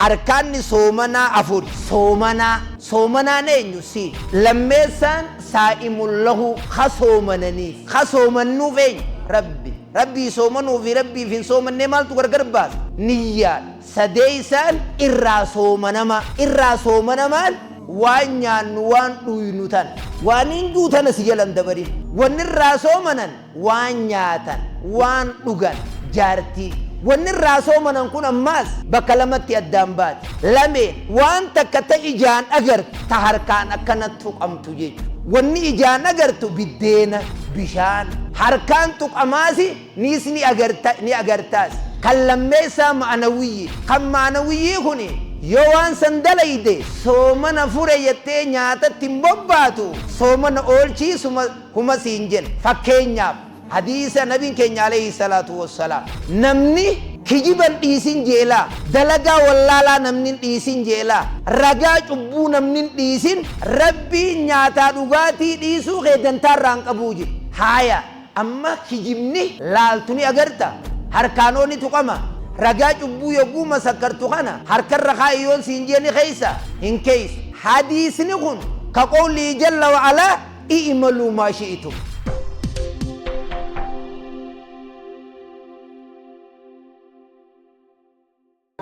Arkaanni soomanaa afur. Soomanaa. Soomanaan eenyu? Si. Lammeessaan saa'imun lahu ka soomananiif. Ka soomannuuf eenyu? Rabbi. Rabbii soomanuu fi Rabbiif hin soomannee maaltu gargar baasa? Niyyaadha. Sadeessaan irraa soomanama. Irraa soomanamaan waan nyaannu waan dhuynu tana. Waan hin juu tana si jala hin dabarin. Wanni irraa soomanan waan nyaatan, waan dhugan, jaartii. Wanni irraa soomanan kun ammaas bakka lamatti addaan baati. Lameen, waan takka ta ijaan agartu, ta harkaan akkana tuqamtu jechu. Wanni ijaan agartu biddeena, bishaan. Harkaan tuqamaasi, niis ni agarta, ni agartaas. Kan lammeessaa ma'anawiyyii. Kan ma'anawiyyii kuni yoo waan san dalayde soomana fure jettee nyaatatti hin bobbaatu, soomana oolchii suma huma siin jenna. Fakkeenyaaf, hadiisa Nabiin keenya aleyhi salaatu wassalaam, namni kijiba hin dhiisin je'elaa, dalagaa wallaalaa namni hin dhiisin je'elaa, ragaa cubbuu namni hin dhiisin, Rabbiin nyaataa dhugaatii dhiisuu kee dantaa irraa hin qabuu je'e. Haaya, amma kijibni laaltu ni agarta? Harkaanoo ni tuqama? Ragaa cubbuu yogguu masakkartu kana harkarra kaa'i yoon siin je'e ni keeysaa? Hin keeysu. Hadiisni kun ka qowlii jalla wa'alaa i'maluu maa shi'tum.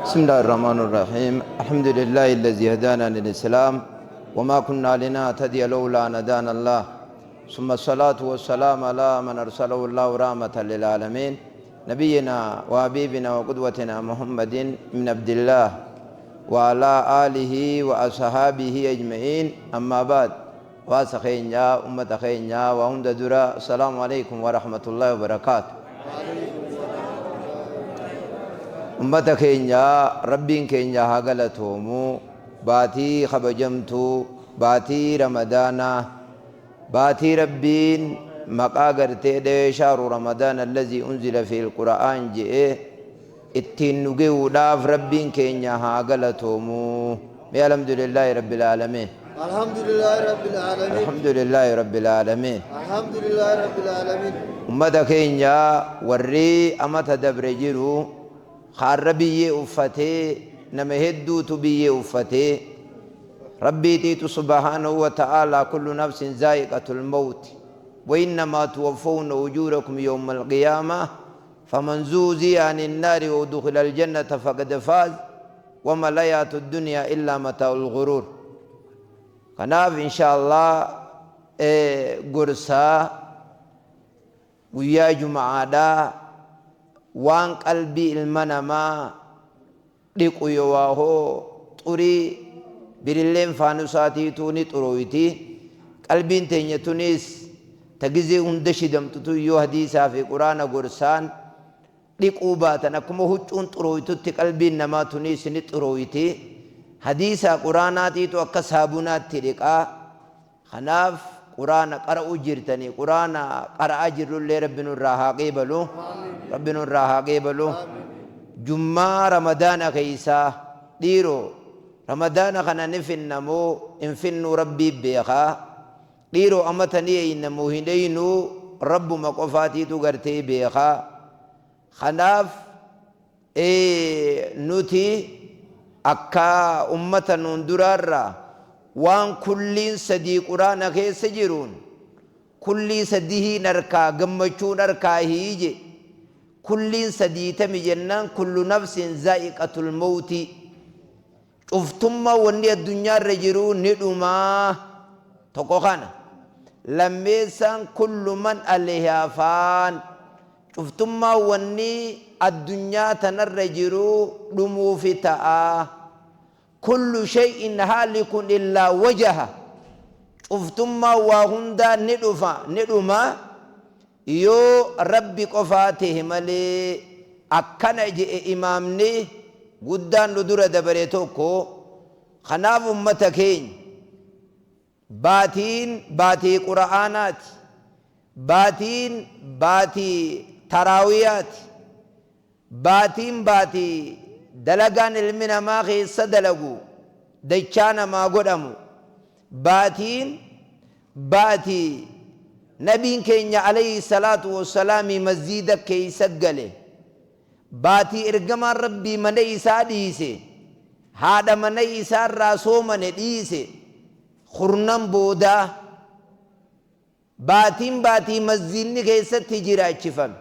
بسم الله الرحمن الرحيم. الحمد لله الذي هدانا للإسلام وما كنا لنهتدي لولا أن هدانا الله، ثم الصلاة والسلام على من أرسله الله رحمة للعالمين، نبينا وحبيبنا وقدوتنا محمد بن عبد الله وعلى آله وأصحابه أجمعين. أما بعد، hawaasa keenya, ummata keenya, waa hunda dura assalaamu alaikum warahmatullahi wabarakaatu. Ummata keenya, Rabbiin keenya haa galatoomu. Baatii kabajamtuu, baatii Ramadaanaa, baatii Rabbiin maqaa gartee dhahee shahru Ramadaan allazii unzila fiihil qura'aan je'e ittiin nu ge'uudhaaf Rabbiin keenya haa galatoomu. Mee alhamdulillaahi rabbil aalamiin. Alhamdulillahi rabbil aalamiin. Alhamdulillaahi rabbil aalamiin. Alhamdulillahi rabbil aalamiin. Ummata keenya, warri amata dabre jiru kaarra biyyee uffatee, nama hedduutu biyyee uffatee. Rabbiitiitu subhaanahu wa ta'aalaa kullu nafsin zaa'iqatul mawti wa innamaa tuwaffawna ujuurakum yawmal qiyaamah faman zuuziya anin naari wa udkhilal jannata faqad faaz wama lhayaatu dunyaa illaa mataa'ul ghuruur. Kanaaf insha Allah gorsa guyyaa juma'aadhaa waan qalbii ilma namaa dhiqu yowaahoo xurii birilleen faanusaatiituu ni xurooyti. Qalbiin teenya tuniis ta gizee hunda shidamtu tun yoo hadiisaa fi quraana gorsaan dhiquu baatan akkuma huccuun xurooytutti qalbiin namaa tuniis ni xurooyti. Hadiisaa quraanaatiitu akka saabunaatti dhiqa. Kanaaf quraana qara'uu jirtanii, quraana qara'aa jirrullee Rabbi nurraa haa qeebalu. Rabbi nurraa haa qeebalu. Jummaa Ramadaana keeysaa dhiiroo, Ramadaana kana ni finna moo hin finnuu Rabbii beeka. Dhiiroo, amata ni eeyna moo hin eeynuu Rabbuma qofaatiitu gartee beeka. Kanaaf nuti akka ummata nuun duraarraa waan kulliin sadii quraana keessa jiruun kullii sadihiin arkaa gammachuun arkaa hiije. Kulliin sadii tami jennaan, kullu nafsin zaa'iqatul mawti, cuftummaa wanni addunyaarra jiru ni dhumaa, tokko kana. Lammeessaan kullu man alayhaa faan, cuftummaa wanni addunyaa tanarra jiru dhumuufi ta'a. Kullu shay'in haalikun illaa wajaha, cuftummaa waa hundaa ni dhufa, ni dhuma, yoo Rabbi qofaa tehe malee. Akkana je'e imaamni guddaan nu dura dabare tokko. Kanaaf ummata keenya, baatiin baatii qura'aanaati, baatiin baatii taraawiyaati, baatiin baatii dalagaan ilmi namaa keessa dalagu dachaa namaa godhamu, baatiin baatii Nabiin keenya aleyhi salaatu wassalaami masjiida keeysa gale, baatii ergamaan Rabbii mana isaa dhiise. Haadha mana isaarraa soomane dhiise. Kurnan boodaa baatiin baatii masjiidni keessatti jiraachifame.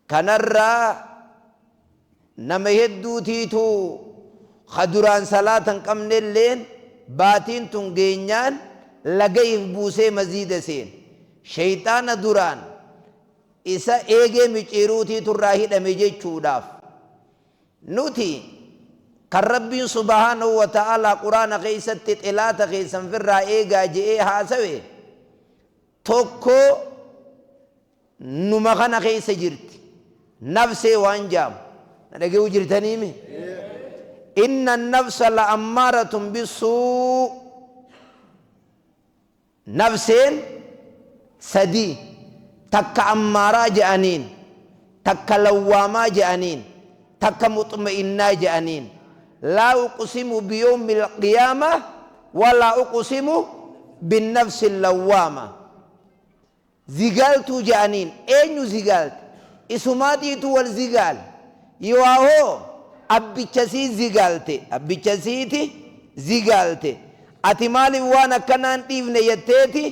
Kanarraa nama hedduutiitu ka duraan salaata hin qabnelleen baatiin tun geenyaan laga if buusee masjiida seene. Sheyxaana duraan isa eegee micciiruutiitu irraa hidhame jechuudhaaf. Nuti kan Rabbiin subhaanahu wa ta'aalaa Qur'aana keessatti xilaata keessan firraa eegaa je'ee haasawe tokko numa kana keessa jirti. Nafsee waan jaamu. Na dhaga'uu jirtaniimi? Inna nafsa la ammaaratun bisuu. Nafseen sadii, takka ammaaraa je'aniin, takka lawwaamaa je'aniin, takka muxma'innaa je'aniin. Laa uqsimu biyawmil qiyaamah walaa uqsimu binnafsil lawwaama. Zigaaltuu je'aniin. Eenyu zigaalte? Isumaatiitu wal zigaale. Yiwaa hoo abbicha sii zigaalte. Abbicha siiti zigaalte. Ati maaliif waan akkanaa hin dhiifne jetteeti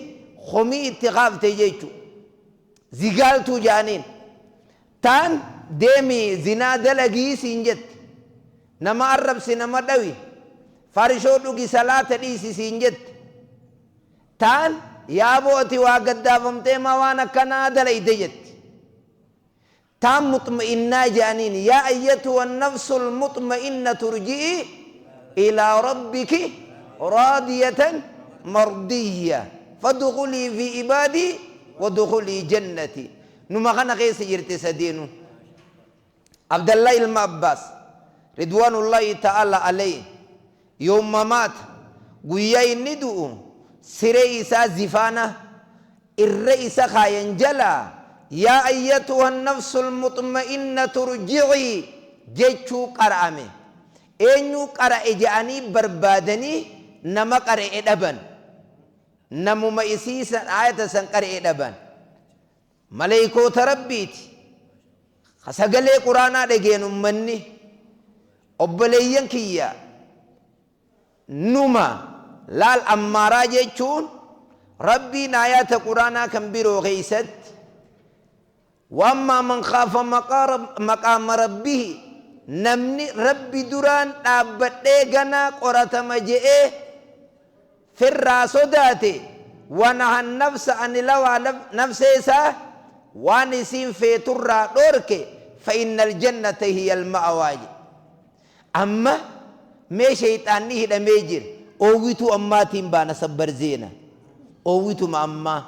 komii itti kaafte jechu. Zigaaltuu je'aniin. Taan deemi zinaa dalagii siin jetti. Nama arrabsi nama dhawi. Farshoo dhugi salaata dhiisi siin jetti. Taan, Yaaboo ati waa gaddaafamtee maa waan akkanaa dalayde jetti. Taan muxma'innaa je'aniin, yaa ayyatuha nafsul muxma'innatu irji'ii ilaa rabbiki raadiyatan mardiyya fadkhulii fi ibaadii wadkhulii jannatii. Numa kana keessa jirti sadeenuu. Abdallah ilma Abbaas, ridwaanullaahi ta'aalaa alayhi, yawma maata, guyyaa inni du'u, siree isaa zifaana irra isa kaayan jalaa, Yaa ayyatuha nafsul muxma'innatu irji'ii jechuu qara'ame. Eenyuu qara'e je'anii barbaadanii nama qara'e dhaban. Namuma isii san aayata san qara'e dhaban. Maleykoota Rabbiiti. Ka sagalee Qur'aanaa dhageen ummanni, obboleeyyan kiyya numa laal ammaaraa jechuun Rabbiin aayaata Qur'aanaa kan biroo keeysatti Wa ammaa man khaafa maqaama rabbihi namni Rabbi duraan dhaabbadhee ganaa qoratama je'ee firraa sodaate, wanaha nafsa anil hawaa nafsee isaa waan isiin feeturraa dhoorke, fa innal jannata hiyal ma'awaa jedhe. Amma mee sheyxaanni hidhamee jira. Oowwituu ammaatiin baana sabbar zeena. Oowwituma ammaa.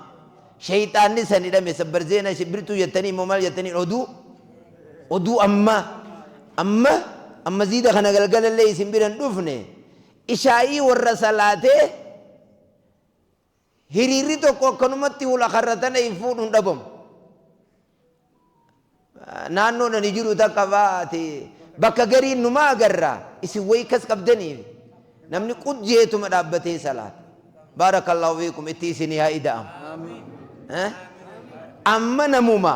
Sheyxaanni san hidhame sabbar zeena shibbirtuu jettanii immoo maal jettaniin oduu oduu ammaa. Amma amma ziida kana galgalallee isin bira hin dhufne. Ishaa'ii warra salaatee hiriirri tokko akkanumatti hula karra tana hin fuudhu hin dhabamu. Naannoon ani jiru takka fa'aati bakka gariin numa agarra isin wayi kas qabdaniif namni qud jeetuma dhaabbatee salaata. Baarakallahu fiikum itti isinii haa ida'amu. Amma namuma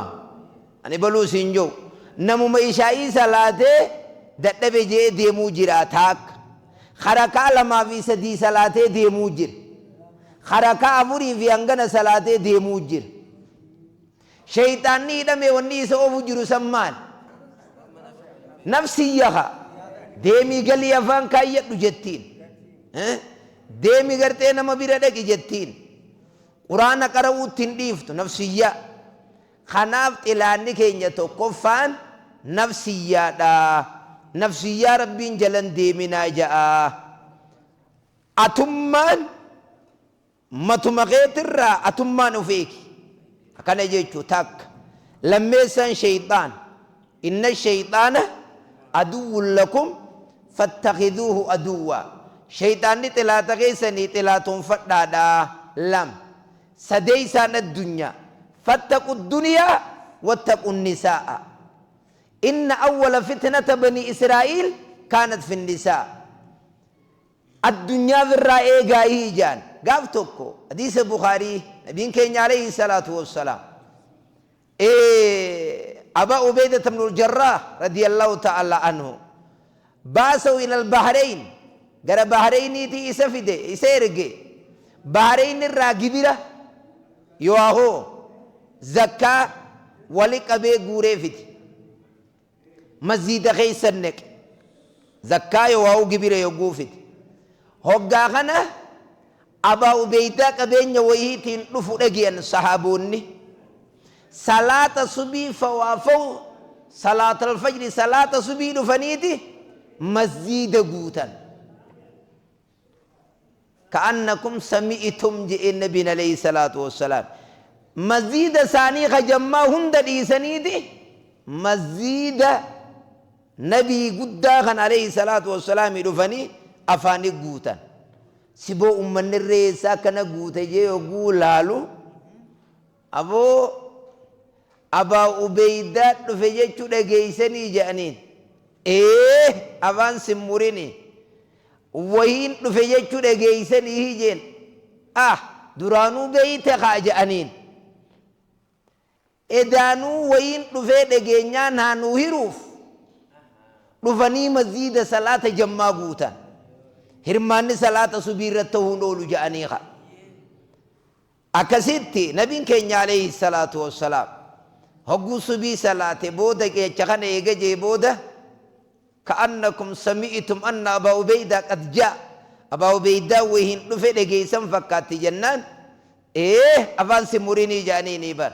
Ani baluu siin je'u namuma ishaa'ii salaatee dadhabe je'ee deemuu jira taakka. Ka rakaa lamaa fi sadii salaatee deemuu jira. Ka rakaa afurii fi hangana salaatee deemuu jira. Sheyxaanni hidhamee wanni isa oofu jiru san maali? Nafsiyya kaa. Deemii galii afaan kaayyadhu jettiin. Deemi gartee nama bira dhaqi jettiin. Quraana qara'uutti hin dhiiftu nafsiyyaa. Kanaaf xilaanni keenya tokkoffaan nafsiyyaadha. Nafsiyyaa Rabbiin jala hin deeminaa ja'a. Atummaan matuma keetirraa atummaan of eegi. Akkana jechuu takka. Lammeessaan sheyxaan. Inna sheyxaana aduwwun lakum fattakhiduuhu aduwwaa. Sheyxaanni xilaata keessanii xilaatoonfadhaadha. Lama. Sadeeysaan addunyaa, Fattaqu dduniyaa wattaqu nnisaa'a. Inna awwala fitnata banii Israa'iil kaanat fi nnisaa. Addunyaa firraa eegaayii jaan. Gaaf tokko hadiisa Bukhaarii nabiin keenya alayhi salaatu wassalaam Abaa Ubeydata ibnul Jarraah radiyallahu ta'ala anhu. Baasahu ilal Bahreyn, gara Bahreyniitii isa fide, isa erge. Bahreyn irraa gibira yooahoo zakkaa wali qabee guuree fide. Masjiida keessa neqe. Zakkaa yooahuu gibira yogguu fide. Hoggaa kana Abaa Ubeydaa qabeenya wayiitiin dhufu dhage'an sahaaboonni. Salaata subii fawaafaw salaatal fajri salaata subii dhufaniiti masjiida guutan. Ka'annakum sami'tum je'een nabiin alayhi salaatu wassalaam. Masjiida isaanii ka jammaa hunda dhiisaniiti masjiida nabii guddaa kan alayhi salaatu wassalaami dhufanii afaani guutan. Siboo ummanni irree eessaa akkana guute jee yogguu laalu, aboo Abaa Ubeydaa dhufe jechuu dhageeysanii je'aniin. Ee afaan sin murini. Wahiin dhufe jechuu dhageeysanii jeen. Ah duraanuu beeyte kaa je'aniin. Edaanuu wayiin dhufee dhageenyaan haa nuu hiruuf dhufanii masjiida salaata jammaa guutan. Hirmaanni salaata subii irratti ta'uu hin oolu ja'anii ka. Akkasitti nabiin keenya alayhi salaatu wassalaam hogguu subii salaate booda jecha kana eega jee booda, ka'annakum sami'tum anna Abaa Ubeydaa qad jaa, Abaa Ubeydaa wayiin dhufe dhageeysan fakkaatti jennaan, Ee afaan si murinii ja'aniinii bar.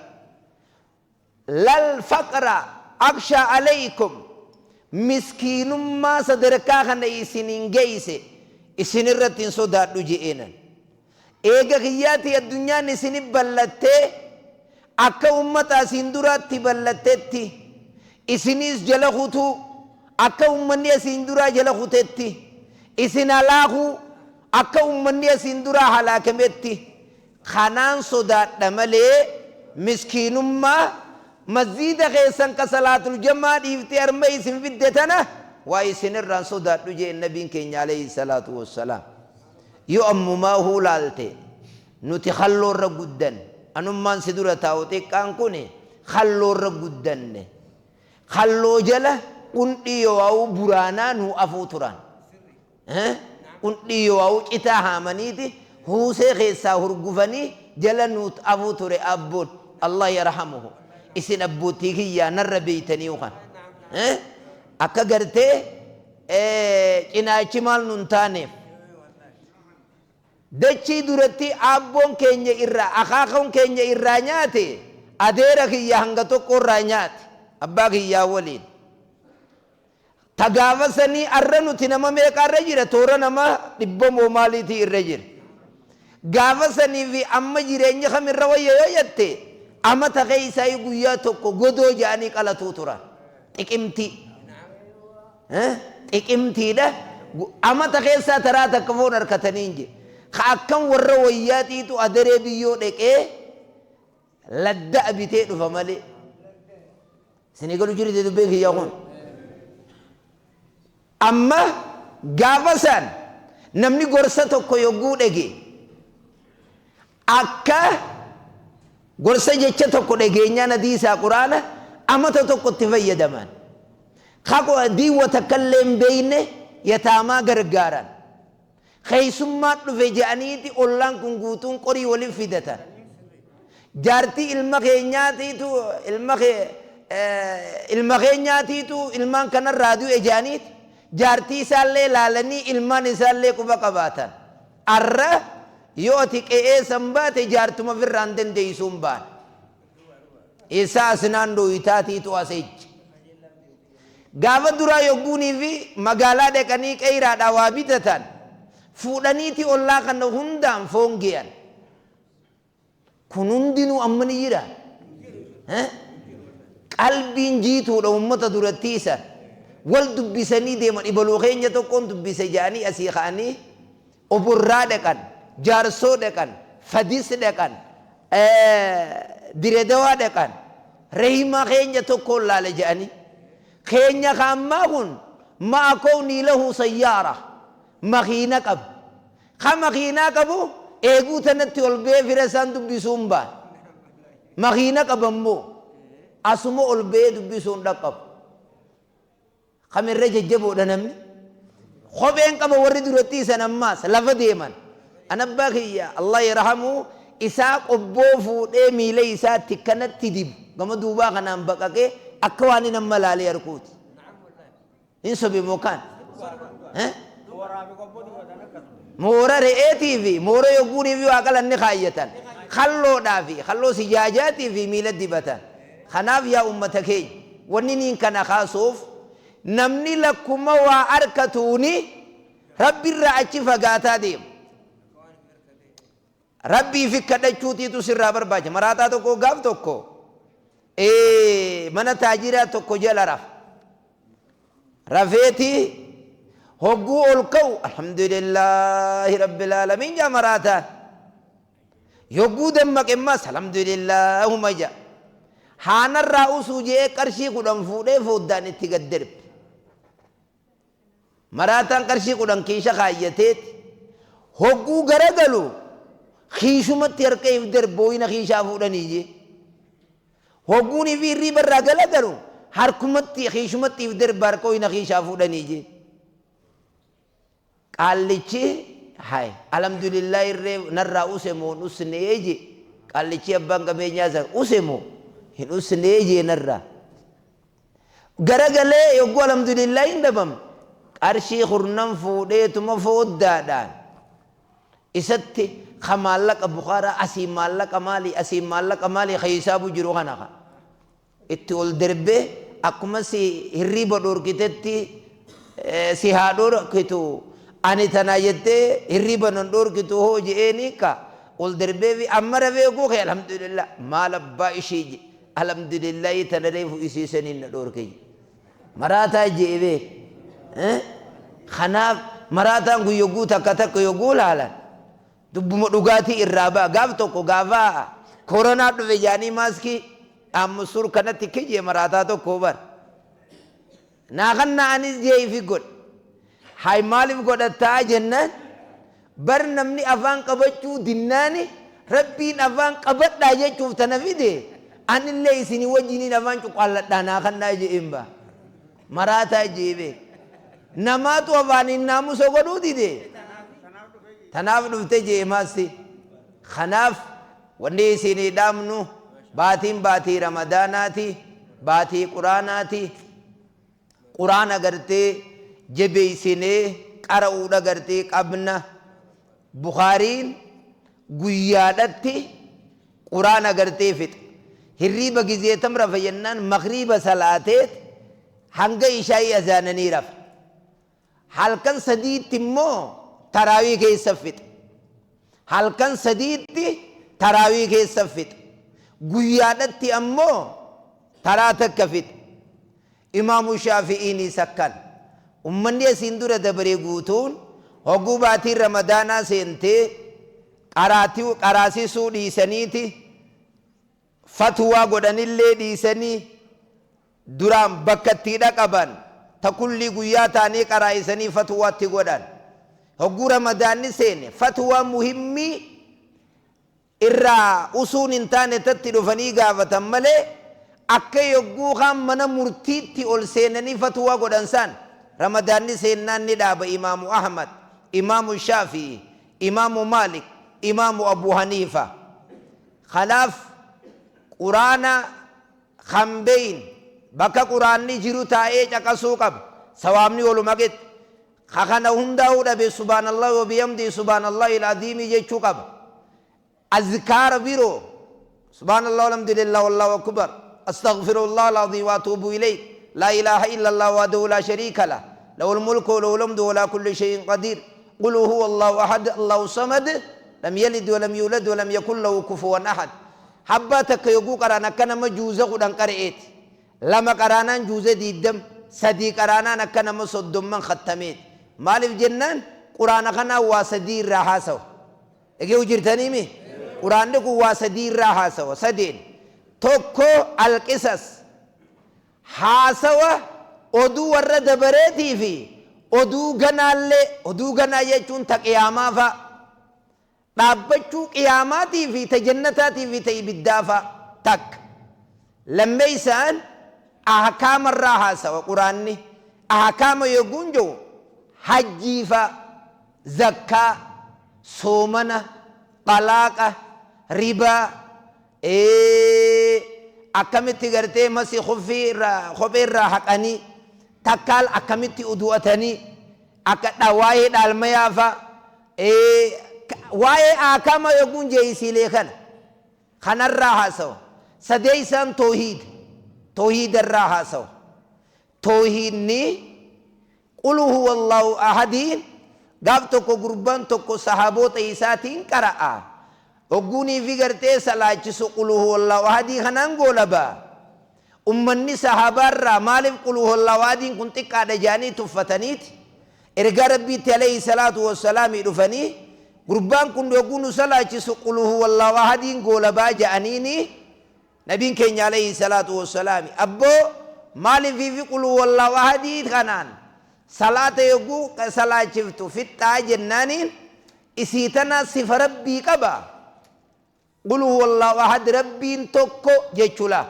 Lal faqra akshaa alaykum, miskiinummaa sadarkaa kana isiniin geeyse isinirratti hin sodaadhu je'eenan. Eega kiyyaatii addunyaan isini ballattee akka ummata asiin duraatti ballattetti isiniis jala kutuu, akka ummanni asiin duraa jala kutetti isin halaakuu, akka ummanni asiin duraa halaakametti kanaan sodaadha malee miskiinummaa masjiida keessan ka salaatul jamaa dhiiftee arma isin fidde tana waa isinirraan sodaadhu jeen nabiin keenya alayhi salaatu wassalaam. Yoo ammumaahuu laalte nuti kalloorra guddanne, anummaan si dura taa'u xiqqaan kuni kalloorra guddanne. Kalloo jala qundhii yoo'auu buraanaa nuu afuu turan. Qundhii yoo'auu citaa haamaniiti huusee keessaa hurgufanii jala nuut afuu ture abboon. Allah yarhamuhu. Isin abboottii kiyyaa narra beeytaniiyu kana. Akka gartee cinaachi maal nun taaneef. Dachii duratti aabboon keenya irraa, akaakoon keenya irraa nyaate, adeera kiyya hanga tokko irraa nyaate, abbaa kiyyaa waliin. Ta gaafa sanii arra nuti nama meeqa irra jira? Toora nama dhibba moo maaliitii irra jira. Gaafa sanii fi amma jireenya kam irra wayya yoo jette, amata keessaa guyyaa tokko godoo ja'anii qalatuu turan. Xiqimtii. Xiqimtiidha. Amata keessaa taraa takka foon harkatanii hin jee. Ka akkam warra wayyaatiitu adaree biyyoo dheqee ladda'a bitee dhufa malee. Isinii galu jirti dubbiin kiyya kun. Amma gaafa san namni gorsa tokko yogguu dhege, akka gorsa jecha tokko dhageenyaan hadiisaa quraana amata tokko itti fayyadaman. Ka diiwwa takkallee hin beeyne yataamaa gargaaran. Keessummaa dhufe je'aniiti ollaan kun guutuun qorii waliin fidatan. Jaartii ilma keenyaatiitu ilma kee ilma keenyaatiitu ilmaan kanarraa du'e je'aniiti jaartii isaallee laalanii ilmaan isaallee quba qabaatan. Arra yoo ati qe'ee san baate jaartuma ofirraa hin dandeessuun baana. Eessaa as naannoo itaatiitu as ejje. Gaafa duraa yogguunii fi magaalaa dhaqanii qeeyraadhaa waa bitatan, fuudhaniiti ollaa kana hundaan foon geyan. Kun hundinuu amma ni jira? Qalbiin jiituudha ummata durattii san. Wal dubbisanii deeman, ibaluu keenya tokkoon dubbise jedhanii asii ka'anii Oborraa dhaqan, Jaarsoo dhaqan, Fadis dhaqan, Diredawaa dhaqan, Rehimaa keenya tokkoon laala jedhanii. Keenya ka ammaa kun ma'a kownii lahu sayyaara, makiina qaba. Ka makiinaa qabu eeguu tanatti ol ba'ee fira isaan dubbisuu hin baane. Makiina qaba immoo asuma ol ba'ee dubbisuu hin dhaqqabu. Kam irra jajjaboodha namni? Kopheen qaba warri duratti san ammaas lafa deeman. Anabbaa kiyya Allah yarhamu isaa qobboo fuudhee miila isaatti kanatti dibu gama duubaa kanaan baqaqee akka waan inni amma laalee harkuuti. Hin sobe mookaan. Moora re'eetii fi moora yogguunii fi waa qalan ni kaayyatan. Kalloodhaa fi kalloo sijaajaatii fi miila dibatan. Kanaaf yaa ummata keenya wanni niin kana kaasuuf namni lakkuma waa harkatuuni Rabbirraa achi fagaataa deema. Rabbii fi kadhachuutiitu sirraa barbaacha. Maraataa tokko gaaf tokko mana taajiraa tokko jala rafa. Rafeeti hogguu ol ka'u alhamdulillaahi rabbil aalamiin jaa maraataan. Yogguu dammaqe immas alhamdulillaahuma jaa. Haanarraa usuu je'ee qarshii 10 fuudhee fooddaan itti gad darbe. Maraataan qarshii 10 kiisha kaayyateeti hogguu garagalu kiishumatti harka if darbe wayna kiishaa fuudhanii jee. Hogguun ifii hirriiba irraa galagalu harkumatti kiishumatti if darbe harka wayna kiishaa fuudhanii jee. Qaallichi hay alhamdulillah irree narraa use moo hin usnee jee. Qaallichi abbaan qabeenyaa san use moo hin usnee jee narraa. Garagalee yogguu alhamdulillah hin dhabam qarshii kurnan fuudheetuma fooddaadhaan isatti ka maallaqa bukaaraa asii maallaqa maalii asii maallaqa maalii ka hisaabu jiru kana ka itti ol darbee akkuma si hirriiba dhoorkitetti si haa dhoorkitu ani tanaa jettee hirriiba nan dhoorkitu hoo je'eeni ka ol darbee fi amma rafee gookee alhamdulillah maal abbaa ishii je alhamdulillahi tana reefu isii saniin na dhoorke je maraataa je'e beek. Kanaaf maraataan kun yogguu takka takka yogguu laalan dubbuma dhugaatii irraa ba'a. Gaaf tokko gaafa koronaa dhufe jaanii maaskii dhaammusur kanatti kijee maraataa tokko bar. Naa kan anis jee ifi godhe. Hay maaliif godhattaa jennaan bar namni afaan qabachuu dinnaani Rabbiin afaan qabadhaa jechuuf tana fide anillee isinii wajjiniin afaan cuqqaalladhaa naa kannaa je'een ba'a. Maraataa jee beek. Namaatu afaaniin naamusa godhuu dide. Tanaaf dhufte jee maasti. Kanaaf wanni isinii dhaamnu baatiin baatii Ramadaanaati, baatii Quraanaati. Quraana gartee jabeessinee qara'uudha gartee qabna. Bukhaariin guyyaadhatti Quraana gartee fixa. Hirriiba gizee tam rafa jennaan magriiba salaateet hanga ishaa'ii azaananii rafa. Halkan sadiitti immoo taraawii keessa fixa. Halkan sadiitti taraawii keessa fixa. Guyyaadhatti ammoo taraa takka fixa. Imaamu Shaafi'iinis akkana. Ummanni asiin dura dabre guutuun hogguu baatiin Ramadaanaa seentee qaraatii qaraasisuu dhiisaniiti fatwaa godhanillee dhiisanii duraan bakka itti dhaqaban ta kullii guyyaa ta'anii qaraa'isanii fatwaatti godhan. Hogguu Ramadaanni seene fatwaa muhimmii irraa usuun hin taane tatti dhufanii gaafatan malee akka yogguu kaan mana murtiitti ol seenanii fatwaa godhan san Ramadaanni seennaan ni dhaaba. Imaamu Ahmad, Imaamu Shaafi'i, Imaamu Maalik, Imaamu Abu Haniifa. Kanaaf Quraana kan beeyne bakka Quraanni jiru taa'ee caqasuu qaba. Sawaabni waluma qixa. Ka kana hundaa'uu dhabe subhaanallahi wa bihamdihi subhaanallahi al-aziimi jechuu qaba. Azkaara biroo subhaanallah walhamdulillah wallahu akbar astaghfirullah al-azim wa atuubu ilayh laa ilaaha illallah wahdahu laa shariika lah lahul mulku wa lahul hamdu wa ala kulli shay'in qadir qul huwa allahu ahad allahu samad lam yalid wa lam yulad wa lam yakun lahu kufuwan ahad. Habbaa takka yogguu qara'an akka nama juuza 10 qara'eeti. Lama qaraanaan juuza 20, sadii qaraanaan akka nama soddomman khattameeti. Maaliif jennaan Quraana kanaan waa sadii irraa haasawa. Dhage'u jirtaniimi? Quraanni kun waa sadii irraa haasawa. Sadeen. Tokko alqisas. Haasawa oduu warra dabareetii fi oduu ganaallee, oduu ganaa jechuun ta qiyaamaa fa'a. Dhaabbachuu qiyaamaatii fi ta jannataatii fi ta ibiddaa fa'a takka. Lammeessaan ahkaamarraa haasawa Qur'aanni. Ahkaama yogguun jedhu Hajjiifa, zakkaa, soomana, xalaaqa, ribaa, akkamitti gartee masi khuffii irraa, kophee irraa haqanii, takkaal akkamitti udu'atanii, akka waa'ee dhaalmayaa fa, waa'ee ahkaama yogguun jeeyisiilee kana kanarraa haasawa. Sadeeysaan toohiida, toohiida irraa haasawa. Toohiidni qul huwa Allahu ahadiin gaaf tokko gurbaan tokko sahaboota isaatiin qara'a. Hogguunii fi gartee salaachisu qul huwa Allahu ahadii kanaan goolaba. Ummanni sahabaarraa maaliif qul huwa Allahu ahadiin kun xiqqaadha jedhanii tuffataniiti ergaa Rabbiitti alayhi salaatu wassalaamii dhufanii, gurbaan kun yogguu nu salaachisu qul huwa Allahu ahadiin goolabaa jedhaniini, nabiin keenya alayhi salaatu wassalaami, abboo, maaliif fi qul huwa Allahu ahadii kanaan salaata yogguu salaachiftu fixxaa jennaaniin, isii tana sifa Rabbii qaba. Qul huwa Allahu ahad, Rabbiin tokko jechula,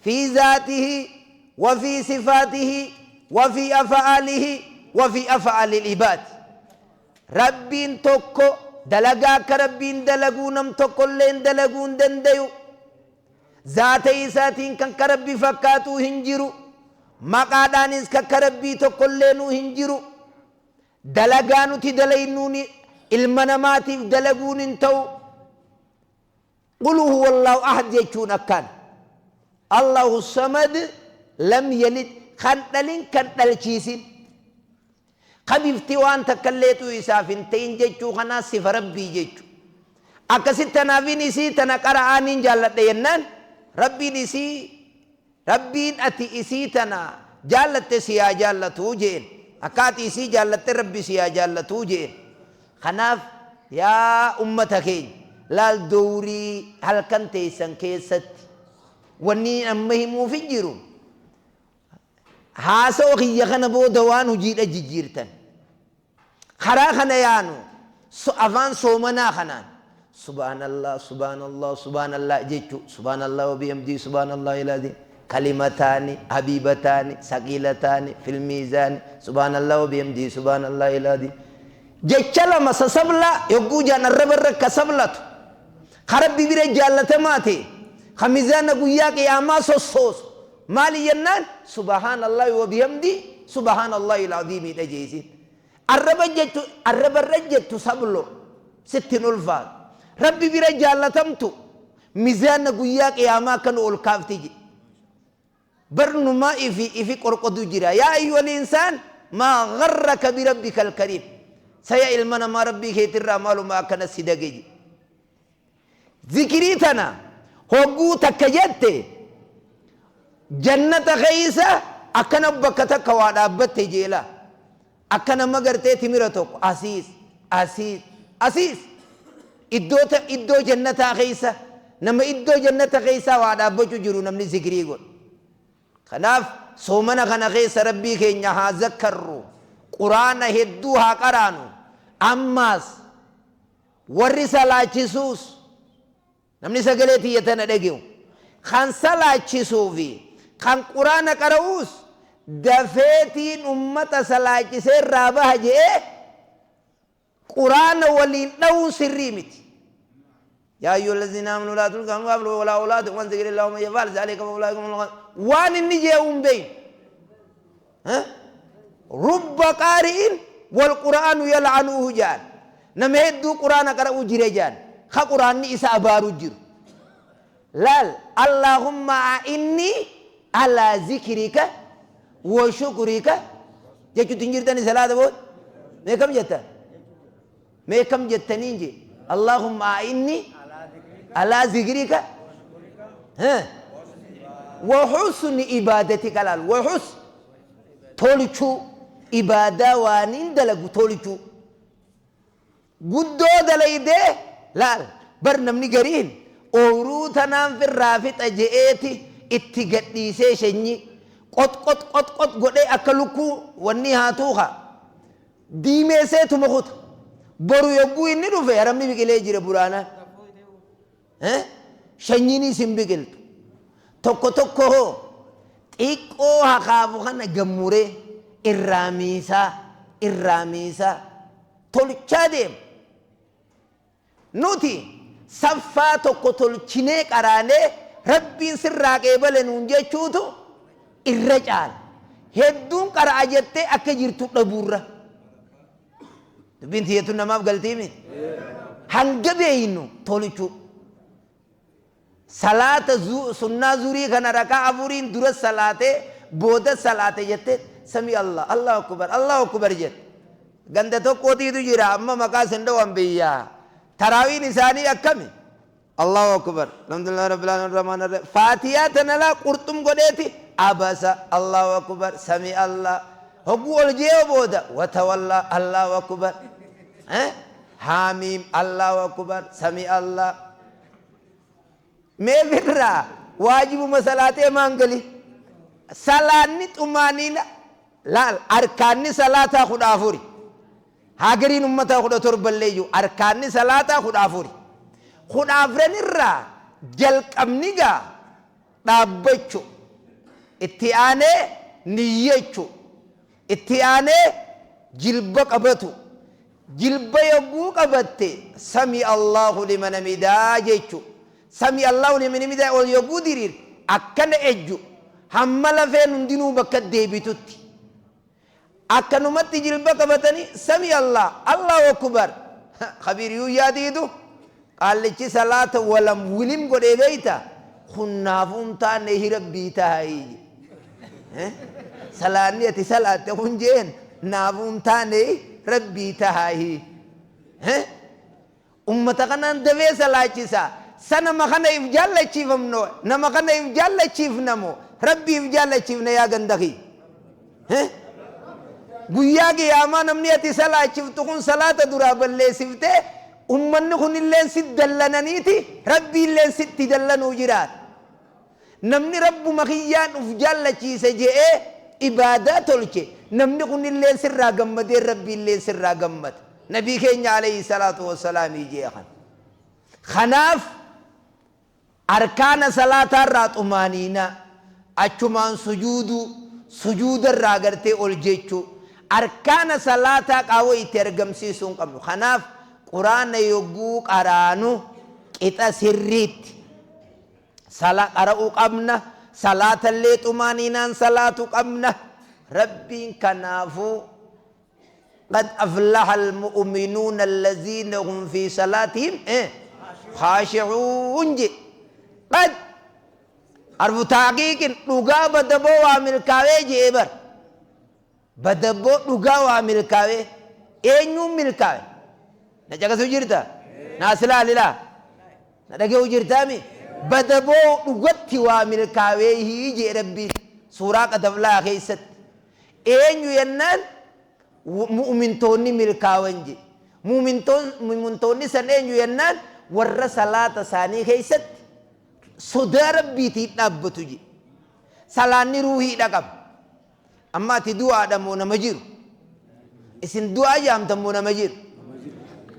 fi zaatihi wa fi sifaatihi wa fi af'aalihi wa fi af'aalil ibaad. Rabbiin tokko, dalagaa akka Rabbiin dalaguu nam tokkolleen dalaguu hin dandayu. Zaata isaatiin kan ka Rabbi fakkaatuu hin jiru, maqaadhaanis kan ka Rabbii tokkolleenuu hin jiru. Dalagaa nuti dalaynuun ilma namaatiif dalaguun hin ta'u. Qul huwa Allahu ahad jechuun akkaan Allahu samad, lam yalid, kan dhalin kan dhalchiisin, ka bifti waan takkalleetu isaaf hin ta'in jechuu kanaa sifa Rabbii jechu. Akkasitti tanaafin isii tana qara'aaniin jaalladha jennaan, Rabbiin isii, Rabbiin ati isii tana jaallatte si haa jaallatuu jeen. Akka ati isii jaallatte Rabbi si haa jaallatuu jeen. Kanaaf yaa ummata keenya, laal, dowrii halkan teessan keessatti wanni amma himuufi jiru, haasawa kiyya kana booda waan hojiidha jijjiirtan karaa kana yaanu afaan soomanaa kanaan subhaanallah, subhaanallah, subhaanallah jechu, subhaanallah wa bihamdii, subhaanallah ilaaziim, kalimataani habiibataani saqiilataani fil miizaani, subhaanallah wa bihamdii, subhaanallah ilaaziim, jecha lama sasabla yogguu jaan arraba irra ka sablatu, ka Rabbi bira jaallatamaa ta'e, ka mizaana guyyaa qiyaamaa sossoosu maali jennaan, subhaanallahi wa bihamdii, subhaanallahi ilaaziimiidha jeesin. Arraba jettu, arraba irra jettu sablo sitti hin ulfaatu, Rabbi bira jaallatamtu, mizaana guyyaa qiyaamaa akka nu ol kaafti jedhe. Barnumaa ifi ifi qorqodu jira. Yaa ayyuhal insaan maa gharraka birabbika alkariim, saya ilma namaa, Rabbii keetirraa maaluma akkana si dage jedhe. Zikirii tana hogguu takka jette jannata keeysa akkana bakka takka waa dhaabbatte jeela, akka nama gartee timira tokko asiis asiis asiis iddoo iddoo jannataa keeysa, nama iddoo jannata keeysaa waa dhaabbachuu jiru namni zikirii godhu. Kanaaf soomana kana keessa Rabbii keenya haa zakkarru, Quraana hedduu haa qaraanu. Ammaas warri salaachisuus, namni sagalee tiyya tana dhage'u, kan salaachisuu fi kan Quraana qara'uus, dafeetiin ummata salaachisee irraa baha je'ee Quraana waliin dha'uun sirrii miti. Yaa ayyuha allazina amanu laa tulhikum amwaalukum walaa awlaadukum an zikrillah wa man yaf'al zaalika fa ulaa'ika humul khasirun. Waan inni je'u hin beeynu. Rubba qaari'in wal qur'aanu yal'anuuhu ja'an. Nama hedduu Qur'aana qara'uu jira ja'an, ka Qur'aanni isa abaaru jiru. Laal, Allahumma a'inni alaa zikrika wa shukrika jechuutti hin jirtani salaata booda? Mee kam jettan? Mee kam jettaniin jee? Allahumma a'inni alaa zikrika wa husni ibadatika. Laal, wa husni tolchuu, ibaadaa waaniin dalagu tolchuu. Guddoo dalaydee laal bar, namni gariin ooyruu tanaan firraa fixa je'eeti itti gadhiisee shenyi qot qot qot qot godhee akka lukkuu wanni haatuu ka diimeesseetuma kuta. Boru yogguu inni dhufe haramni biqilee jira buraanaan, shanyiinis hin biqiltu. Tokko tokko hoo xiqqoo hakaafu kana gammuree irraa miisaa. Irraa miisaa tolchaa deema. Nuti saffaa tokko tolchinee qaraanee Rabbiin sirraa qeebale nuun jechuutu irra caala. Hedduun qara'a jettee akka jirtu dhabuurra. Dubbiin tiyyatun namaaf galtii miti. Hanga beeynu tolchuu. Salaata sunnaa zurii kana rakaa afuriin dura salaatee booda salaate jettee sami Allah, Allahu akbar, Allahu akbar jette. Ganda tokkootiitu jira, amma maqaa isin dhawan biyyaa. Taraawiin isaanii akkami? Allahu akbar. Alhamdulillah rabbil alamin rahman arrahim. Faatiyaa tana laa qurxum godheeti abasa, Allahu akbar, sami Allah. Hogguu ol je'ee booda watawalla, Allahu akbar. Eh? Haamiim, Allahu akbar, sami Allah. Mee firraa waajibuma salaatee maan gali? Salaanni xumaaniina laal, arkaanni salaataa 14. Haa gariin ummataa 17 illee jiru, arkaanni salaataa 14. 14 irraa jalqabni gaa dhaabbachu, itti aanee niyyachu, itti aanee jilba qabatu. Jilba yogguu qabatte sami Allahu liman hamidaa jechu. Sami Allahu liman hamidaa ol yogguu diriir akkana ejju hamma lafeen hundinuu bakka deebitutti. Akkanumatti jilba qabatanii sami Allah, Allahu akbar. Kabiir yuuyyaatiitu qaallichi salaata walam wilim godhee beeyta, kun naafuu hin taane rabbii taa'ii. Salaanni ati salaatte kun jeen naafuu hin taane rabbii taa'ii. Ummata kanaan dafee salaachisa. Sanama kana if jaallachiifamno, nama kana if jaallachiifnamo rabbii if jaallachiifna yaa gandakii? Guyyaa qiyaamaa namni ati salaachiftu kun salaata duraa balleessiftee ummanni kun illeen sit dallananiiti rabbii illeen sitti dallanuu jiraata. Namni rabbuma kiyyaan uf jaallachiise je'ee ibaadaa tolche, namni kun illeen sirraa gammadee rabbii illeen sirraa gammada. Nabii keenya alayhi salaatu wassalaamii jee kan. Kanaaf arkaana salaataarraa xumaaniinaa, achumaan sujuuduu, sujuudarraa gartee ol jechuu, arkaana salaataa qaawwa itti argamsiisuu hin qabnu. Kanaaf quraana yogguu qaraanu qixa sirriitti sala qara'uu qabna, salaatallee xumaaniinaan salaatu qabna. Rabbiin kanaafuu qad aflaha almu'minuuna allaziina hum fi salaatihim khaashi'uun je. Qad harfu taaqiiqin dhugaa badaboo waa milkaawee jee bar. Badaboo dhugaa waa milkaawee, eenyuun milkaawe? Na caqasuu jirta? Naa silaalilaa na dhaga'uu jirtaami? Badaboo dhugatti waa milkaawee jee Rabbiin suuraa qad aflaha keessatti. Eenyu yennaan mu'mintoonni milkaawan je. Mu'mintoonni san eenyu yennaan warra salaata isaanii keessatti sodaa rabbiitiin dhaabbatu je. Salaanni ruuhiidha qaba. Amma ati du'aadha moo nama jiru? Isin du'aa jaamtan moo nama jiru?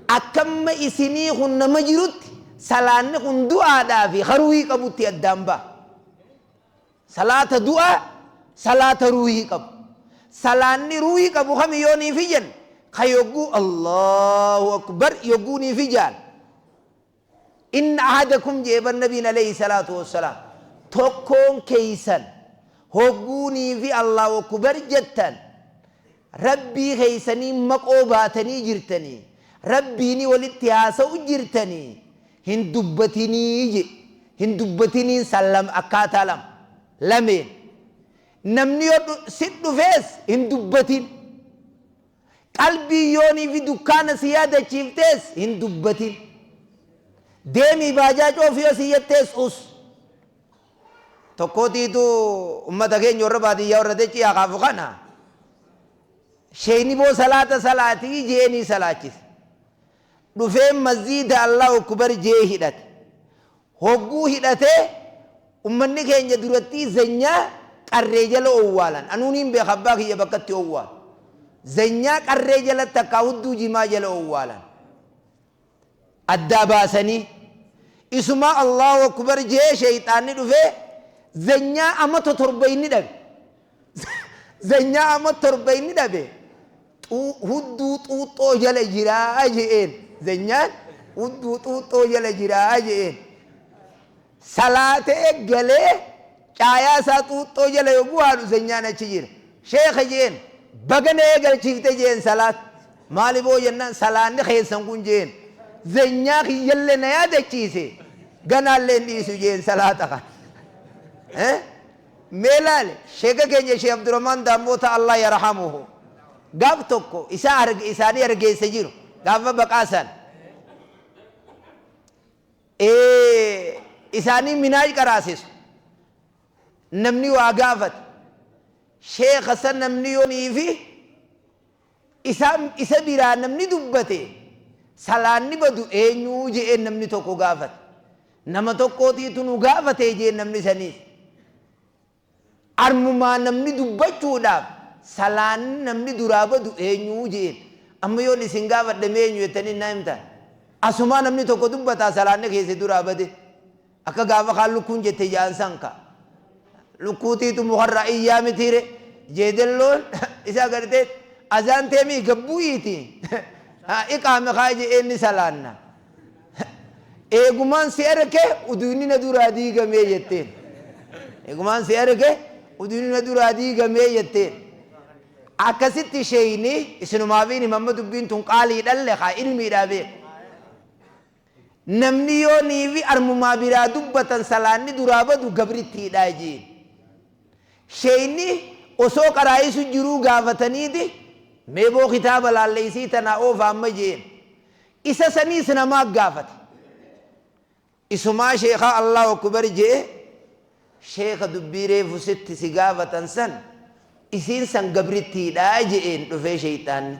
Akkamma isinii kun nama jirutti salaanni kun du'aadhaa fi ruuhii qabutti addaan ba'a. Salaata du'aa, salaata ruuhii qabu. Salaanni ruuhii qabu kami yoo niif ijjan? Ka yogguu Allahu akbar yogguu niif ijaan. Inna ahadakum jee bar nabiin alayhi salaatu wassalaam, tokkoon keeysan hogguu niifi Allahu akbar jettan rabbii keeysanii maqoo baatanii jirtanii, rabbiini walitti haasa'u jirtanii, hin dubbatinii je. Hin dubbatiniin san lama, akkaataa lama lameen. Namni yoo sit dhufees hin dubbatin, qalbii yoonii fi dukkaana si yaadachiiftees hin dubbatin, deemii baajaa coofi yoo si jettees us. Tokkootiitu ummata keenya warra baadiyyaa warra dachii akaafu kana sheeyni boo salaata salaatii jeenii salaachise. Dhufee masjiida Allahu akbar jee hidhate. Hogguu hidhatee ummanni keenya durattii zanyaa qarree jala owwaalan. Anuun hin beeka, abbaa kiyya bakkatti owwaal. Zanyaa qarree jalatti akka hudduu jimaa jala owwaalan. Addaa baasanii isuma Allahu akbar jee sheeyxaanni dhufee zanyaa amata 7 inni dhabe. Zanyaa amata 7 inni dhabe. Hudduu xuuxxoo jala jiraa je'een. Zenyaan hudduu xuuxxoo jala jiraa je'een. Salaatee galee caayaa isaa xuuxxoo jala yogguu haadhu zenyaan achi jira. Sheekha je'een, baga na eegalchiifte je'een salaat. Maali boo jennaan, salaanni keessan kun je'een. Zenyaa kiyyallee na yaadachiise, ganaallee hin dhiisu je'een salaata kana. Mee laali, sheeka keenya Sheekh Abdurrahmaan Daammoota Allah yarhamuhu. Gaaf tokko isaa isaanii hargeysa jiru gaafa baqaa san. Isaanii minaaj qaraasisu. Namni waa gaafate. Sheekha san namni yoonii fi isa biraa namni dubbate salaanni badu eenyuu je'een namni tokko gaafate. Nama tokkootiitu nu gaafate je'een namni saniis. Armumaa namni dubbachuudhaaf salaanni namni duraa badu eenyuu je'een. Amma yoon isin gaafadhe mee eenyu jettanii naa himtan? Asumaa namni tokko dubbataa salaanni keessa duraa bade. Akka gaafa kaan lukkuun jette ja'an san ka. Lukkuutiitu mukarraa iyyaa mitiire. Jeedelloon isa agartee azaan teemii gabbu'iiti. Iqaame kaa je'een ni salaanna. Eegumaan si arge uduunni na duraa diigamee jetteen. Eegumaan si arge uduunni na duraa diigamee jetteen. Akkasitti sheeyni isinumaafiin himamma dubbiin tun qaalii dhalle haa ilmiidhaa beeku. Namni yoo niifi armumaa biraa dubbatan salaanni duraa badu gabrittiidhaa jeen. Sheeyni osoo qaraa'isu jiruu gaafataniiti mee boo kitaaba laalleessii tanaa oofa amma jeen. Isa saniis namaa gaafate. Isumaa sheekaa Allahu akbar jee sheeka dubbii reefu sitti si gaafatan san isiin san gabrittiidhaa je'een dhufee sheeyxaanni.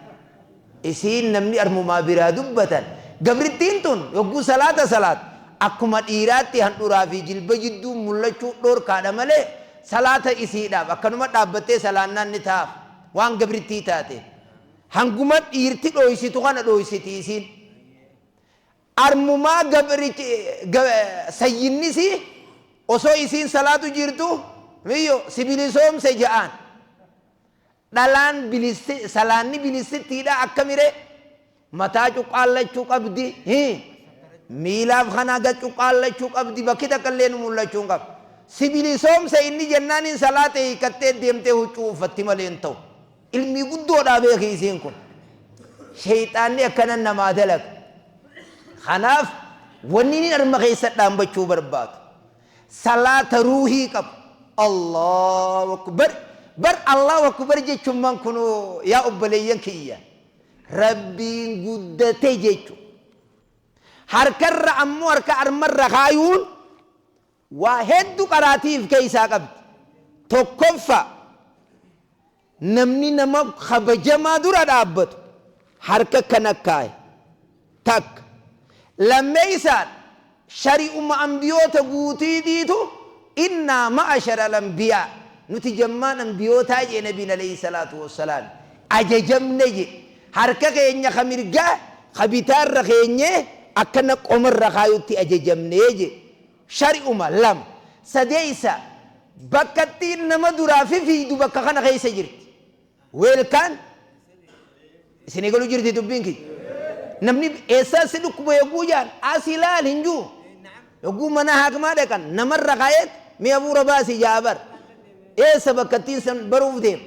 Isiin namni armumaa biraa dubbatan gabrittiin tun yogguu salaata salaat akkuma dhiiraatti handhuraa fi jilba jidduu mul'achuu dhoorkaadha malee salaata isiidhaaf akkanuma dhaabbattee salaannaan ni ta'aaf waan gabrittii taate. Hanguma dhiirti dhooysitu kana dhooysiti isiin. Armumaa gabrichi sayyinnisi osoo isiin salaatu jirtu miyyo si bilisoomse ja'aan. Dhalaan bilissi salaanni bilissittiidha akkamire mataa cuqqaallachuu qabdi, miilaaf kanaa gad cuqqaallachuu qabdi, bakki takka illee nu mul'achuu hin qabu. Si bilisoomse inni jennaaniin salaata hiikattee deemtee huccuu uffatti malee hin ta'u. Ilmii guddoodhaa beeki isiin kun. Sheeyxaanni akkana namaa dalaga. Kanaaf wanni inni arma keessa dhaabbachuu barbaadu salaata ruuhii qabu. Allahu akbar. Bar Allahu akbar jechuun man kunoo yaa obboleeyyan kiyya. Rabbiin guddate jechuudha. Harkarra ammoo harka armarra kaayuun waa hedduu qaraatiif keessaa qabdi. Tokkoffaa namni nama kabajamaa dura dhaabbatu harka kana kaaye. Takka. Lammeessaan shari'uma ambiyoota guutiitiitu innaa ma'ashara lambiyaa nuti jammaan ambiyootaa jee nabiin alayhi salaatu wassalaam ajajamne je harka keenya ka mirgaa ka bitaarra keenyee akkana qomarra kaayutti ajajamne je shari'uma lama. Sadeessa bakkattiin nama duraa fifiidu bakka kana keessa jirti. Weelkaan isinii galu jirti dubbiin kiyya. Namni eessaa si dhukkuba yogguu jaan as ilaal hin jiru. Yogguu mana haakimaa dhaqan namarra kaa'eet mi'a bu'uura baasii jaa bar. Eessa bakkattiin san baruuf deema.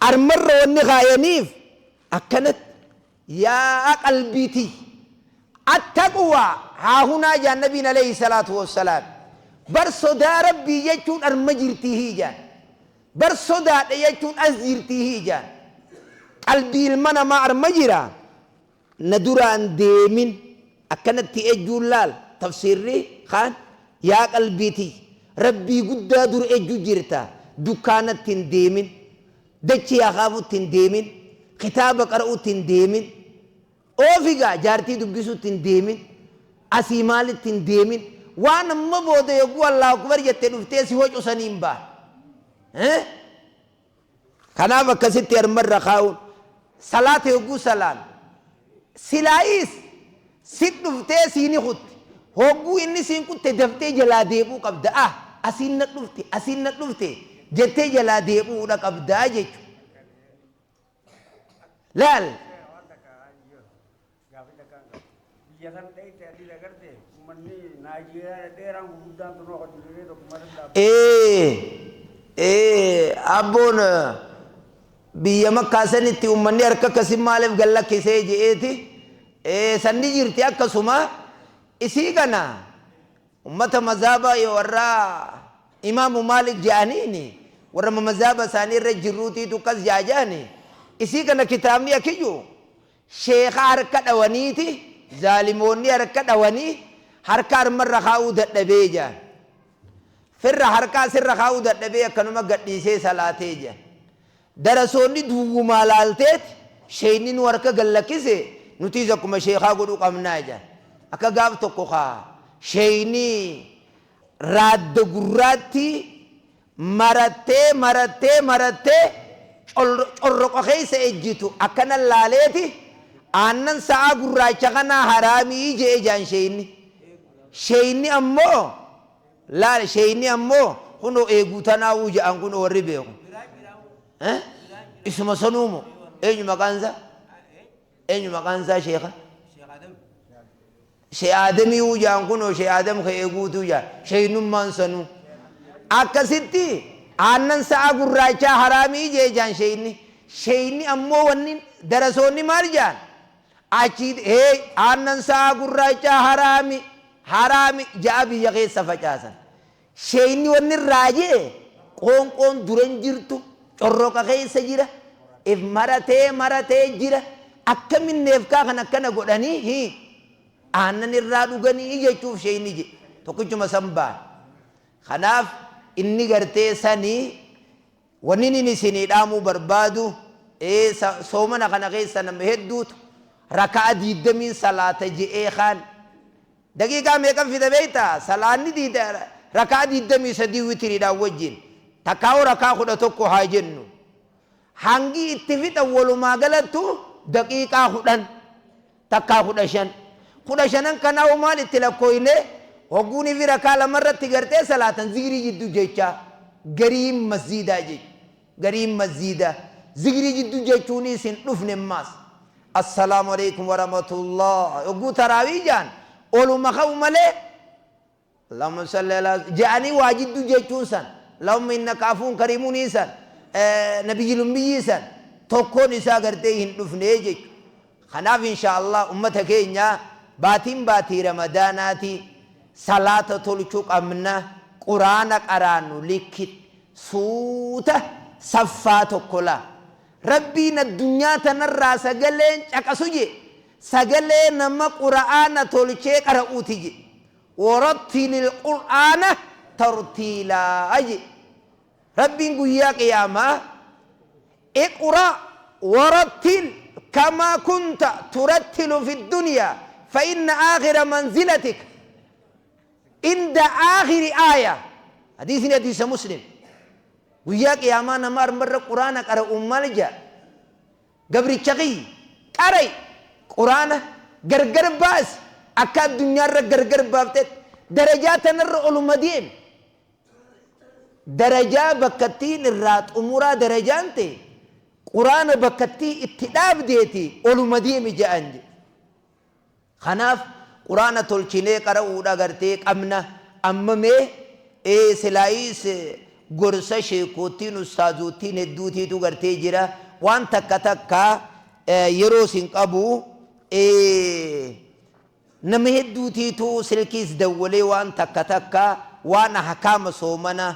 Armarra wanni kaayaniif akkanatti yaa qalbiitii. Attaqwaa haa hunaa jaan nabiin alayhi salaatu wassalaam. Bar sodaa rabbii jechuun arma jirtii hiijaan. Bar sodaadha jechuun as jirtii hiijaan. Qalbii ilma namaa arma jira. Na duraan deemin akkanatti ejjuun laal tafsiirri kaan yaa qalbiitii rabbii guddaa dur ejju jirta dukkaanatti hin deemin dachii akaafutti hin deemin kitaaba qara'utti hin deemin oofigaa jaartii dubbisutti hin deemin asii maalitti hin deemin waan amma booda yogguu Allahu akbar jettee dhuftee si hocu saniin ba'a. Kanaaf akkasitti harmarra kaa'uun salaata yogguu salaan silaayis si dhuftee siini kutte hogguu inni siin kutte daftee jalaa deebi'uu qabda. Ah asiin na dhufte asiin na dhufte jettee jalaa deebi'uudha qabdaa jechuudha. Laal. Biyya san dhayte adii agarte uummanni Naayijeeriyaa dheeraan gurguddaan tunoo hojii tokko malee. Ee, abboon biyya Makkaa sanitti uummanni harka akkasii maaliif gallakkisee je'eeti. Sanni jirti akkasuma isii kana ummata mazaaba warra Imaamu Maalik je'aniini, warra mazaaba isaanii irra jirruutiitu akkas jaaja'ani. Isii kana kitaabni akiyyu sheeka harka dhawaniiti, zaalimoonni harka dhawanii harka harmarra kaa'uu dadhabee jaan. Firra harkaa sirra kaa'uu dadhabee akkanuma gadhiisee salaatee jaan. Darasoonni duwwumaa laalteet sheeyni nu harka gallakkise, nutis akkuma sheekaa godhuu qabnaa jaan. Akka gaaf tokko kaa sheeyni raadda gurraatti marattee marattee marattee corroqa keessa ejjitu akkana laaleeti, aannan sa'aa gurraacha kanaa haraamii je'e jaan sheeyni. Sheeyni ammoo laal, sheeyni ammoo kunoo eeguu tanaa'uu ja'an, kunoo warri beeku. Isuma sanuumo eenyu maqaan isaa? Eenyu maqaan isaa sheeka? Shee Aadamii ja'an, kunoo Shee Aadam ka eeguutu ja'an sheeynummaan sanuu. Akkasitti aannan sa'a gurraachaa haraamii jee jaan sheeyni. Sheeyni ammoo wanni darasoonni maal ja'an? Achi hee aannan sa'a gurraachaa haraami haraami ja'a biyya keessa facaasan. Sheeyni wanni irraa jee qoonqoon duran jirtu corroqa keessa jira. If maratee maratee jira. Akkamin neefkaa kan akkana godhanii aannan irraa dhuganii jechuuf sheeyni je tokkichuma san baan. Kanaaf inni gartee sanii wanni inni isinii dhaamuu barbaadu, soomana kana keessa nama hedduutu raka'a 20n salaata je'ee kaan daqiiqaa meeqan fida beektaa? Salaanni raka'a 23 witiriidhaan wajjin takkaa'u rakaa 11 haa jennu, hangi itti fixan walumaa galattu daqiiqaa 10 takkaa 15. 15n kanaa maal itti lakkooyne? Hogguunii fi rakaa lamarratti gartee salaatan zikrii jidduu jecha gariin masjiidaa jechu, gariin masjiidaa zikrii jidduu jechuunis hin dhufne. Maas assalaamu alaikum warahmatullah hogguu taraawii jaan oluma ka'u malee allahumma salli ala je'anii waa jidduu jechuun san, allahumma innaka afuun kariimunii san, nabiyyil ummiyyii san tokkoon isaa gartee hin dhufne jechu. Kanaaf insha Allah ummata keenya, baatiin baatii Ramadaanaati, salaata tolchuu qabna. Quraana qaraannu likkit suuta saffaa tokko laa. Rabbiin addunyaa tanarraa sagaleen caqasu je sagalee nama qura'aana tolchee qara'uuti je. Warattilil qur'aana tartiilaa je Rabbiin guyyaa qiyaamaa. Iqra warattil kamaa kunta turattilu fi dunyaa fa inna aakhira manzilatik inda aakhiri aaya. Hadiisni hadiisa Muslim. Guyyaa qiyaamaa nama armarra quraana qara'uun maal jaa? Gabricha kiyya, qarai quraana, gargar baasi akka addunyaarra gargar baaftetti, darajaa tanarra oluma deemi. Darajaa bakkattiin irraa xumuraa darajaan ta'e quraana bakkattii itti dhaabdeeti oluma deemi ja'an jedhe. Kanaaf quraana tolchinee qara'uudha gartee qabna. Amma mee silaayis gorsa sheekootiin ustaazoottiin hedduutiitu gartee jira. Waan takka takka yeroo isin qabu, nama hedduutiitu silkiis dawwalee waan takka takka waan ahkaama soomana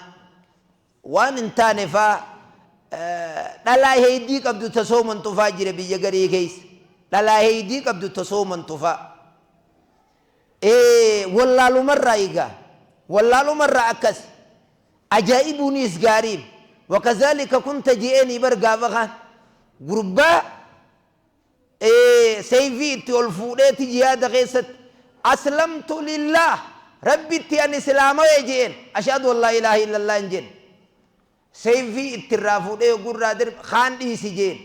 waan hin taane faa, dhalaa heeydii qabdu ta soomantu faa jira biyya garii keessa, dhalaa heeydii qabdu ta soomantu faa. Wallaalumarraa egaa, wallaalumarraa akkas ajaa'ibuunis gaariin. Wakazaalika kunta je'eenii bar gaafa kaan gurbaa seeyfii itti ol fuudheeti jihaada keessatti aslamtu lillah, Rabbitti an islaamawee je'een, ashhadu an laa ilaaha illallah hin jenne. Seeyfii ittirraa fuudhee gurraa darbe kaan dhiisi jeen.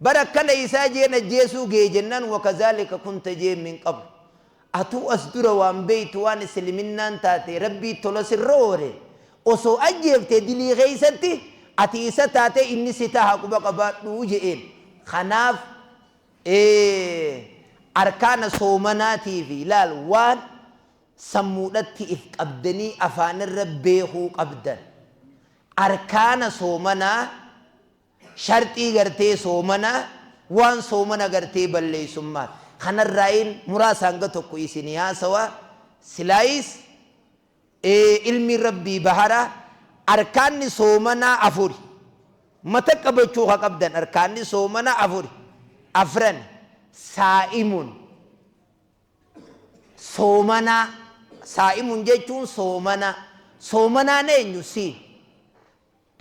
Bara akkana isaa jeen ajjeesuu gee jennaan, wakazaalika kunta jeen min qablu, atuu as dura waan beeytu waan isliminnaan taate Rabbii tola sirra oole, osoo ajjeefte dilii keeysatti ati isa taate inni si taha, quba qabaadhuu je'een. Kanaaf Arkaana soomanaatii fi laal waan sammuudhatti if qabdanii afaanirra beekuu qabdan. Arkaana soomanaa, sharxii gartee soomanaa, waan soomana gartee balleessummaa kanarraayin muraasa hanga tokko isinii haasawa. Silaayis ilmi Rabbii bahara. Arkaanni soomanaa afuri. Mata qabachuu haa qabdan. Arkaanni soomanaa afuri, afran. Saa'imun soomanaa, saa'imun jechuun soomana. Soomanaan eenyu? Si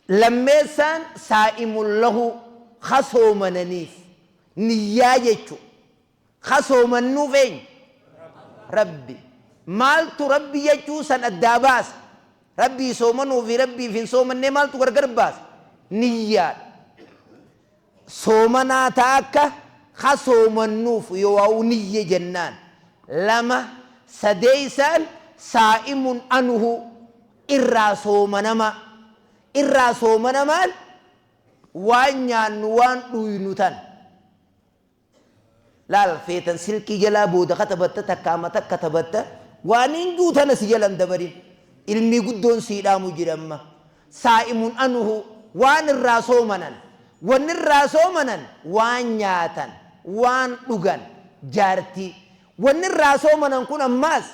lammeessaan saa'imun lahu, ka soomananiif niyyaa jechu. Ka soomannuuf eenyu? Rabbi. Maaltu Rabbi jechuu san addaa baasa? Rabbii soomanuu fi Rabbiif hin soomannee maaltu gargar baasa? Niyyaadha. Soomanaa ta akka ka soomannuuf yoo waa'u niyye jennaan. Lama, sadeeysaan saa'imun anuhu, irraa soomanama. Irraa soomanamaan waan nyaannu, waan dhuynu tan laal. Feetan silkii jalaa booda katabatta, takkaa mata katabatta, waan hin juutana si jalan dabarin. Ilmii guddoon sii dhaamu jira. Amma saa'imun anuhu, waan irraa soomanan, wanni irraa soomanan waan nyaatan, waan dhugan, jaartii. Wanni irraa soomanan kun ammaas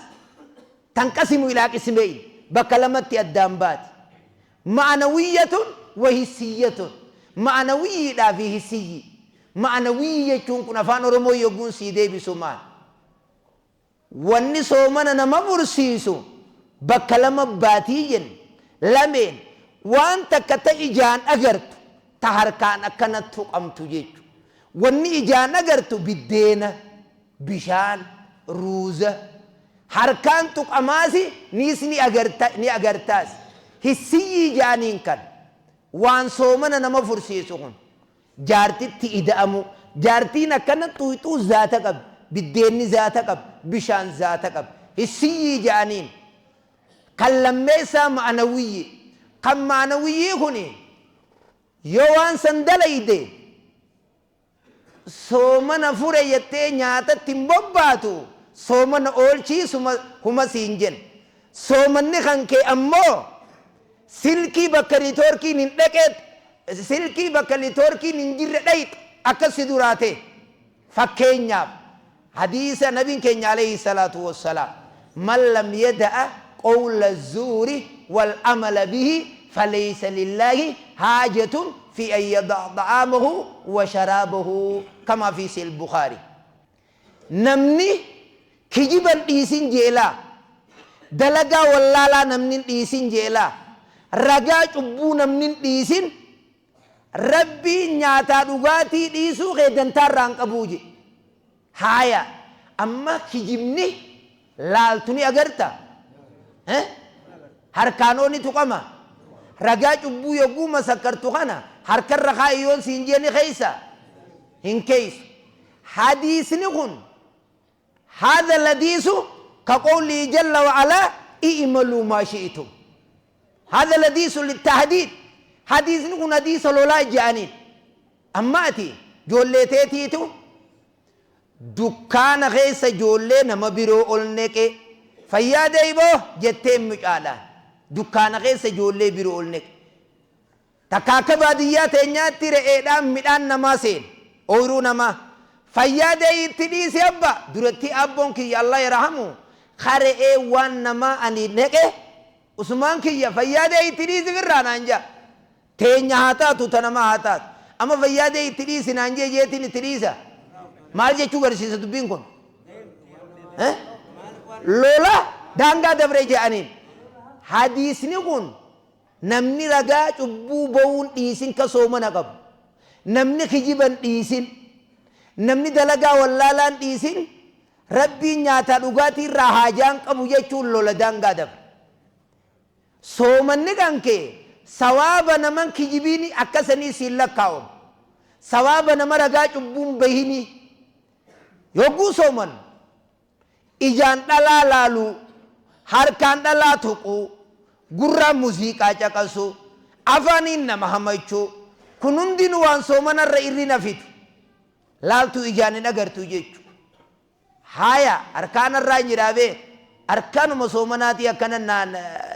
tanqasimu ilaa qismeyn, bakka lamatti addaan baati: ma'anawiyyatun wa hissiyyatun, ma'anawiyyiidhaa fi hissiyyi. Ma'anawiyyi jechuun kun afaan Oromoo yogguun sii deebisu maal? Wanni soomana nama fursiisu bakka lama baatii jenne. Lameen waan takka ta ijaan agartu, ta harkaan akkana tuqamtu jechu. Wanni ijaan agartu biddeena, bishaan, ruuza. Harkaan tuqamaasi niis ni agarta, ni agartaas. Hissiyyii jaaniin. Kan waan soomana nama fursiisu kun jaartitti ida'amu. Jaartiin akkana xuyxuu zaata qab, biddeenni zaata qab, bishaan zaata qab, hissiyyii jaaniin. Kan lammeessaa ma'anawiyyi. Kan ma'anawiyyii kuni yoo waan san dalayde soomana fure jettee nyaatatti hin bobbaatu, soomana oolchiisuma huma siin jenna. Soomanni kan kee ammoo silkii bakka networkiin hin dhaqeet, silkii bakka networkiin hin jirre dhayxa akkas si duraa ta'e. Fakkeenyaaf, hadiisa nabiin keenya alayhi salaatu wassalaam, "Man lam yada'a qawla zuuri wal amala bihi falaysa lillaahi haajatun fi an yada'a da'aamahu wa sharaabahu," kama fi sahih Bukhaari. Namni kijiban dhiisin jeelaa, dalagaa wallaalaa namni dhiisin jeelaa, ragaa cubbuu namni dhiisin, Rabbiin nyaataa dhugaatii dhiisuu kee dantaarraa hin qabuu je. Haaya, amma kijibni laaltu ni agarta, harkaanoo ni tuqama. Ragaa cubbuu yogguu masakkartu kana harkarra kaa'i yoon siin jee ni keessa? Hin keeysu. Hadiisni kun, هذا الحديث كقوله جل وعلا اعملوا ما شئتم. هذا الحديث للتهديد. حديثni kun hadiisa lolaa je'aniin. Amma ati joollee teetiitu dukkaana keessa joollee nama biroo ol neqe. "Fayyaa deeboo" jetteen mucaadhaan. Dukkaana keessa joollee biroo ol neqe. Takka akka baadiyyaa teenyaatti re'eedhaan midhaan namaa seen, ooyiruu namaa. "Fayyaa deeyi, itti dhiisi abba." Duratti abboon kiyya, Allah yarhamu, ka re'ee waan namaa ani neqe, "Usmaan kiyya, fayyaa deeyi, itti dhiisi firraa" naan jaa. Teenya haa taatu, ta namaa haa taatu. Amma "Fayyaa deeyi, itti dhiisi" naan jee jeetiin itti dhiisa. Maal jechuu garsiisa dubbiin kun? Lola daangaa dabree je'aniin. Hadiisni kun namni ragaa cubbuu ba'uun dhiisin ka soomana qabu, namni kijiban dhiisin, namni dalagaa wallaalaan dhiisin, Rabbiin nyaataa dhugaatii irraa haajaan qabu jechuun lola daangaa dabre. Soomanni kan kee sawaaba naman kijibiini akkasanii siin lakkaa'amu, sawaaba nama ragaa cubbuun bahinii. Yogguu sooman ijaan dhalaa laaluu, harkaan dhalaa tuquu, gurraan muuziqaa caqasuu, afaaniin nama hamachuu, kun hundinuu waan soomanarra irrina fidu. Laaltuu ijaan hin agartu jechu. Haya arkaana irraa hin jiraa beek. Arkaanuma soomanaatii akkana naan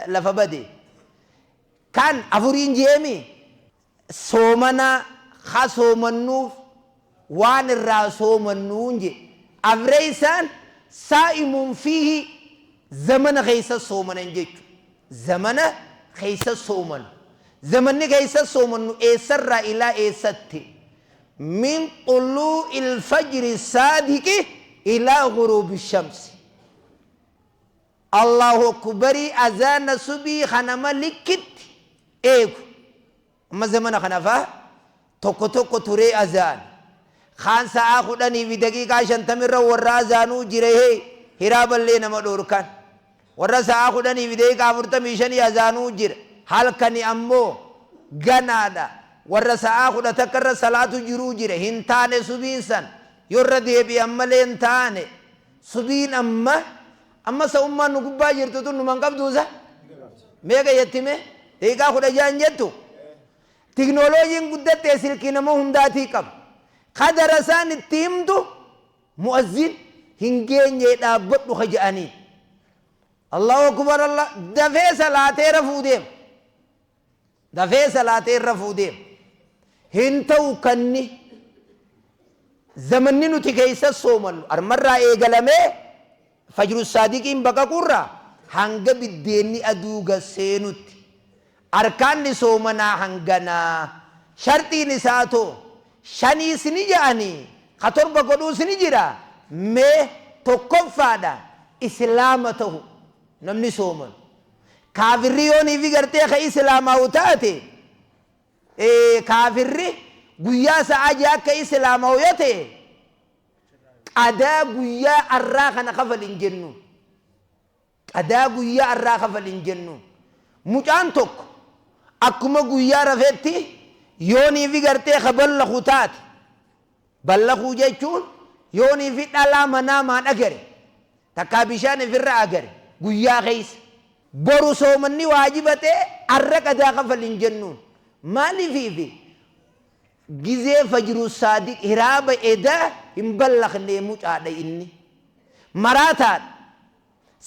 lafa bade. Kan afuriin jeemi soomana ha soomannuuf waan irraa soomannuun je. Afreeysaan saa'imuun fiihi zamana keessa soomanan jechu. Zamana keessa soomanu. Zamanni keessa soomannu eessarraa ilaa eessatti? Min xuluu'il fajri saadiqi ilaa ghuruubi shamsi. Allahu akbarii azaana subii kanama likkitti eegu. Amma zamana kana faa tokko tokko turee azaan. Kaan sa'aa 10:50 irra warra azaanuu jira hee hiraaballee nama dhoorkan. Warra sa'aa 10:45 azaanuu jira. Halkani ammoo ganaadha. Warra sa'aa 11 irra salaatu jiruu jira. Hin taane subiin san. Yorra deebi'an malee hin taane. Subiin amma amma sa'ummaan nu gubbaa jirtu tun numan qabduusa? Meeqa jetti mee? Daqiiqaa 16 hin jettu? Tiknooloojiin guddattee silkii nama hundaatii qaba. Ka darasaan itti himtu mu'azzin hin geenyee dhaabbadhu ka je'anii. Allahu akbar Allah dafee salaatee rafuu deema. Dafee salaatee rafuu deema. Hin ta'u kanni zamanni nuti keessa soomannu armarraa eegalamee fajru saadiqiin baqaquurraa hanga biddeenni aduu gad seenutti. Arkaanni soomanaa hanganaa. Sharxiin isaa too shaniis ni ja'anii ka torba godhuus ni jira. Mee tokkoffaadha islaama tahu namni soomanu. Kaafirri yoonii fi gartee ka islaamaa'u taate kaafirri guyyaa sa'aa ja'a akka islaamaa'u yoo ta'e qadaa guyyaa arraa kana kafal hin jennu. Qadaa guyyaa arraa kafal hin jennu. Mucaan tokko akkuma guyyaa rafetti yoonii fi gartee ka ballaqu taate. Ballaquu jechuun yoonii fi dhalaa manaa maan agare takkaa bishaan ifirra agare guyyaa keessa. Boru soomanni waajiba ta'e arra qadaa kafal hin jennuun. Maaliifiifi gizee fajru saadiq hiraaba edaa hin ballaqnee mucaadha inni. Maraataadha.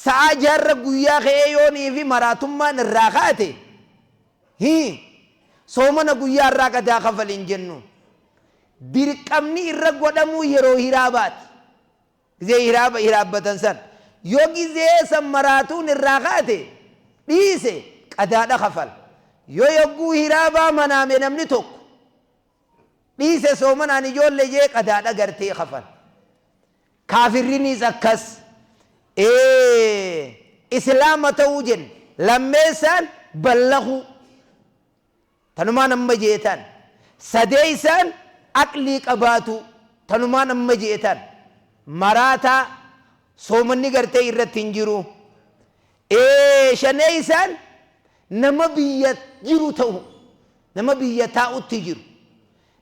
Sa'aa jaarra guyyaa ka'ee yoonii fi maraatummaan irraa kaate soomana guyyaa irraa qadaa kafal hin jennuun. Dirqamni irra godhamuu yeroo hiraabaati. Gizee hiraaba hiraabbatan san. Yoo gizee san maraatuun irraa kaate dhiise qadaadha kafal. Yoo yogguu hiraabaa manaame namni tokko dhiise soomanaan ijoollee jee qadaadha gartee kafal. Kaafirrinis akkas. Islaama ta'uu jenne lammeessaan ballaquu. Tanumaan amma jeetan. Sadeessaan aqlii qabaatu. Tanumaan amma jeetan. Maraataa soomanni gartee irratti hin jiru. Shaneessaan nama biyya jiru ta'u. Nama biyya taa'utti jiru.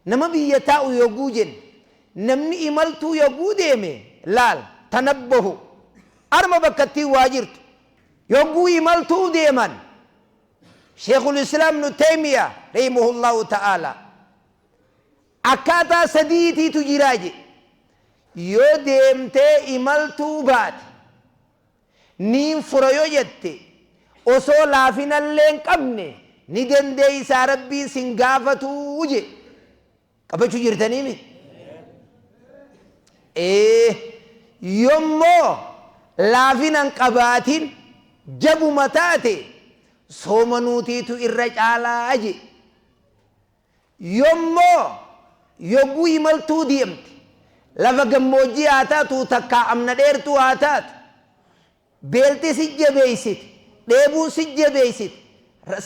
Nama biyya taa'u yogguu jenne namni imaltuu yogguu deeme laal tanabbahu. Arma bakkattii waa jirtu. Yogguu imaltuu deeman Sheekhul Islaam Ibnu Taymiyaa rahimahullahu ta'ala akkaataa sadiitiitu jiraa je. Yoo deemtee imaltuu baate niin fura yoo jette osoo laafinallee hin qabne ni dandeeysaa rabbiin sin gaafatuu je. Qabachuu jirtaniimi? Yommoo laafina hin qabaatin jabuma taate soomanuutiitu irra caalaa je. Yommoo yogguu imaltuu deemte lafa gammoojjii haa taatu takkaa amna dheertuu haa taatu beelti si jabeessite dheebuun si jabeessite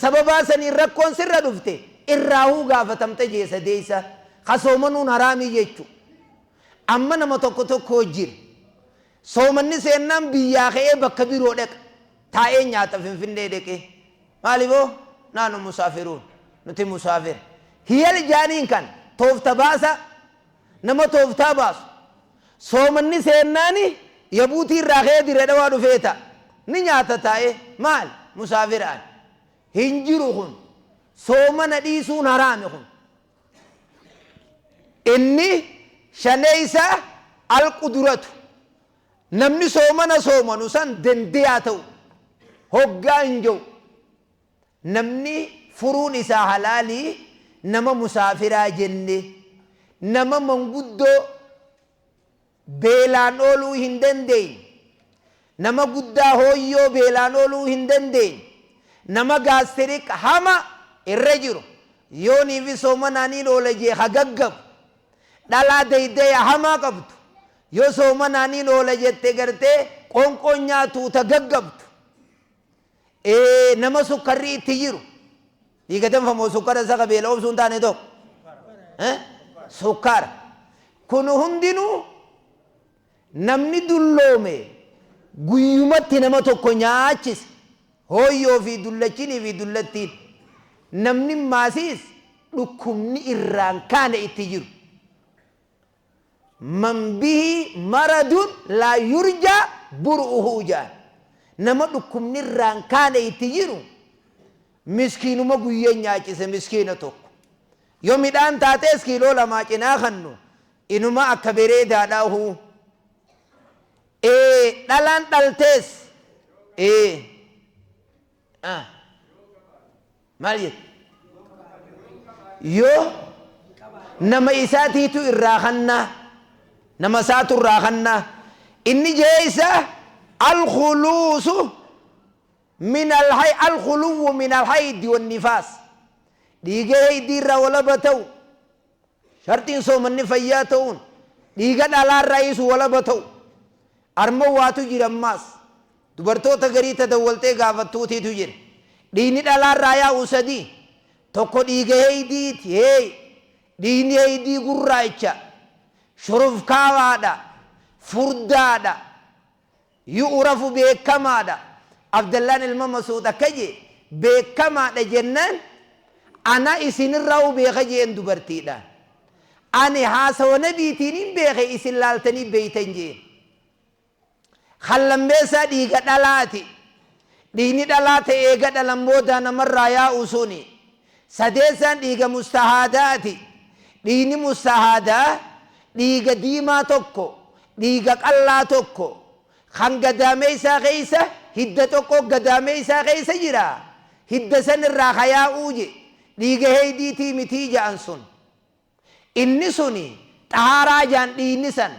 sababaa saniin rakkoon sirra dhufte irraahuu gaafatamte jee sadeessa ka soomanuun haraamii jechu. Amma nama tokko tokko jira. Soomanni seennaan biyyaa ka'ee bakka biroo dhaqa. Taa'ee nyaata Finfinnee dhaqee. Maaliifoo? Naanu musaafiruun. Nuti musaafira. Hiyal jaaniin kan toofta baasa nama tooftaa baasu. Soomanni seennaani yabuutii irraa ka'ee dire dhawaa dhufee ta'a. Ni nyaata taa'ee maal? Musaafiraan. Hin jiru kun. Soomana dhiisuun haraami kun. Inni Shaneeysa, alqudratu, namni soomana soomanu san dandeyaa ta'u, hoggaa hin je'u. Namni furuun isaa halaalii nama musaafiraa jenne, nama manguddoo beelaan ooluu hin dandeenye, nama guddaa hooyyoo beelaan ooluu hin dandeenye, nama gaastirik hama irra jiru, yoonii fi soomanaaniin oola jee ha gaggabu, dhalaa daydeya hamaa qabdu, yoo soomanaaniin oola jette gartee qoonqoon nyaatuu ta gaggabdu, nama sukkarri itti jiru, dhiiga danfamoo sukkara isa ka beela obsuu hin taane tokko, sukkara kun hundinuu, namni dulloome guyyumatti nama tokko nyaachise, hooyyoo fi dullachinii fi dullattiin, namni maasiis dhukkubni irraan kaane itti jiru, man bihi maradun laa yurjaa bur'uhu jaan, nama dhukkubni irraan kaane itti jiru miskiinuma guyyeen nyaachise. Miskiina tokko yoo midhaan taatees kiiloo 2 cinaa kannu inuma akka bereedaadhaahu. Dhalaan dhaltees maal jette, yoo nama isaatiitu irraa kannaa, nama isaatu irraa kannaa. Inni jeeysa alkhuluusu min alhay, alkhuluwwu min alhaydi wannifaas, dhiiga heydii irraa walaba ta'u. Sharxiin soomanni fayyaa ta'uun dhiiga dhalaarraa isu walaba ta'u. Arma waatu jira, ammaas dubartoota garii tadawwaltee gaafattuutiitu jira. Dhiigni dhalaarraa yaa'u sadii. Tokko dhiiga heydiiti. Hey, dhiigni heydii gurraacha, shurufkaawaadha, furdaadha, yu'rafu, beekamaadha. Abdallaan ilma Masuud akka jee, beekamaadha jennaan, ana isinirraa beeka jeen dubartiidhaan. Ani haasawa nabiitiin hin beeke, isin laaltanii beeytan jeen. Kallammeessaa dhiiga dhalaati. Dhiigni dhalaa ta'e eega dhalan boodaa namarraa yaa'u suni. Sadeessaan dhiiga mustahaadaati. Dhiigni mustahaadaa dhiiga diimaa tokko, dhiiga qallaa tokko, kan gadaameessaa keessa hidda tokko gadaameessaa keessa jira, hidda san irraa hayaa'uu je, dhiiga heeydiitii mitii ja'an sun. Inni suni xahaaraa jaan dhiigni san.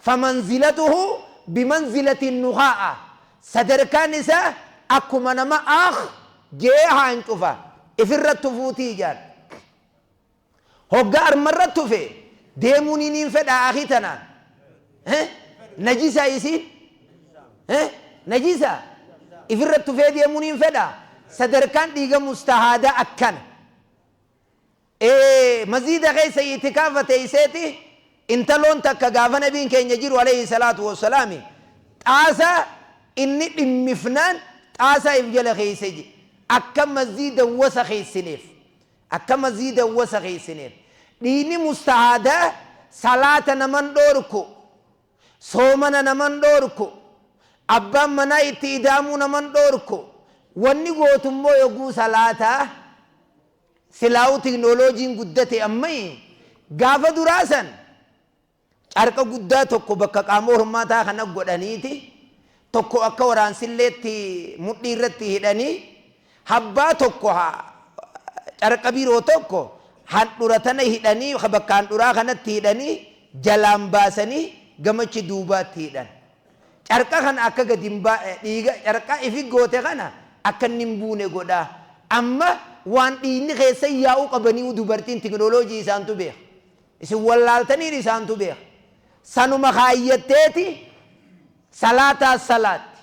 Famanzilatuhu bimanzilati nukhaa'a, sadarkaan isaa akkuma nama aakh jee haan cufa ifirra tufuutii jaan. Hogga armarra tufe deemuun iniin fedha akhi tanaan najisa, isiin najisa, ifirra tufee deemuun hin fedha. Sadarkaan dhiiga mustahaadaa akkana. Masjida keessa itikaafa teeyseeti intaloon takka, gaafa nabiin keenya jiru alayhi salaatu wassalaami, xaasa inni dhimmifnaan xaasaa if jala keeyse je, akka masjida wasa keessineef, akka masjida wasa keessineef. Dhiigni mustahaadaa salaata naman dhoorku, soomana naman dhoorku, abbaan manaa itti idaamuu naman dhoorku. Wanni gootummoo yoguu salaataa silaa'u tiknooloojiin guddate ammayi. Gaafa duraa san carqa guddaa tokko bakka qaama hormaataa kana godhaniiti, tokko akka waraansilleetti mudhii irratti hidhanii, habbaa tokko carqa biroo tokko handhura tana hidhanii, bakka handhuraa kanatti hidhanii, jalaan baasanii gamachi duubaatti hidhan. Carqa kana akka gadi dhiiga carqa ifi goote kana akka inni hin buune godhaa. Amma waan dhiigni keessa yaa'uu qabanii dubartiin tiknooloojii isaantu beeka, isin wallaaltaniin isaantu beeka. Sanuma kaayyatteeti salaataa salaatti.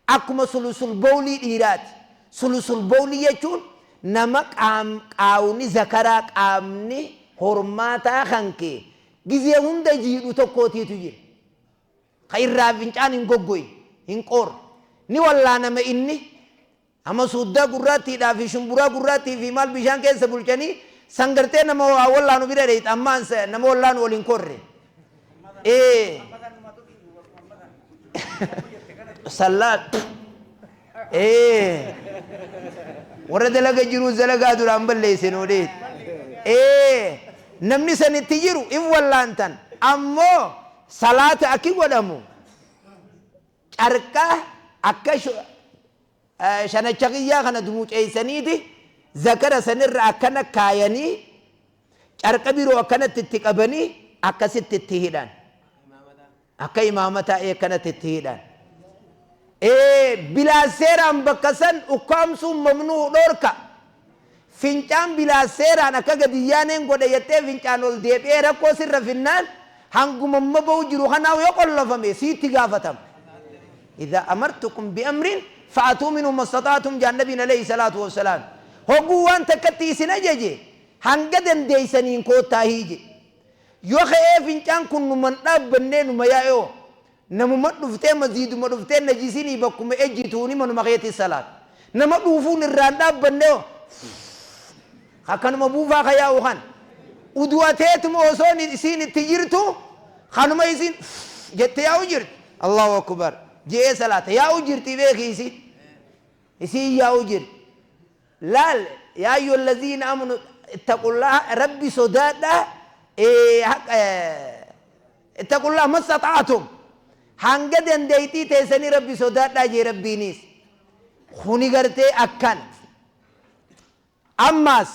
Akkuma sulusul bowlii dhiiraati. Sulusul bowlii jechuun nama qaawni zakaraa, qaamni hormaataa kan kee gizee hunda jiidhu tokkootiitu jira, ka irraa fincaan hin goggoyne, hin qoorre, ni wallaanama. Inni amma suuddaa gurraattiidhaa fi shumburaa gurraattii fi maal bishaan keessa bulchanii san gartee nama waa wallaanu bira dheeyxa. Ammaan nama wallaanu waliin korre sallaat warra dalaga jiru dalagaa duraan balleesse nuu dheet. Namni sanitti jiru in wallaantan. Ammoo salaata akki godhamu carqa akka shanacha kiyyaa kana dumuceeysaniiti zakara sanirra akkana kaayanii carqa biroo akkanatti itti qabanii akkasitti itti hidhan. Akka imaamataa akkanatti itti hidhan. Bilaa seeraan bakka san ukkaamsuun mamnuu dhoorka. Fincaan bilaa seeraan akka gadiyyaaneen godhe jettee fincaan ol deebi'ee rakkoo sirra finnaan hanguma amma ba'u jiru kanaaf yoo qollofame siitti gaafatama. إذا أمرتكم بأمر فأتوا منه ما استطعتم جاء النبي عليه الصلاة والسلام. هو وان تكتي سنججي هنگدن ديسنين كوتا هيجي. yoo ka'ee fincaan kun numan dhaabbannee numa yaa'oo namuma dhuftee maziiduma dhuftee najisinii bakkuma ejjituuni manuma keetii salaat nama dhuufuun irraan dhaabbannee akkanuma buufaa ka yaa'u kan udu'ateetuma osoo isiin itti jirtu kanuma isiin jette yaa'u jirti Allahu akbar je'ee salaata yaa'u jirti beeki isiin isiin yaa'u jirti laal yaa ayyuha allaziina amanu ittaqullaha rabbi sodaadhaa ittaqullaha mastata'atum hanga dandeeytii teessanii rabbi sodaadhaa jee rabbiinis kuni gartee akkan ammas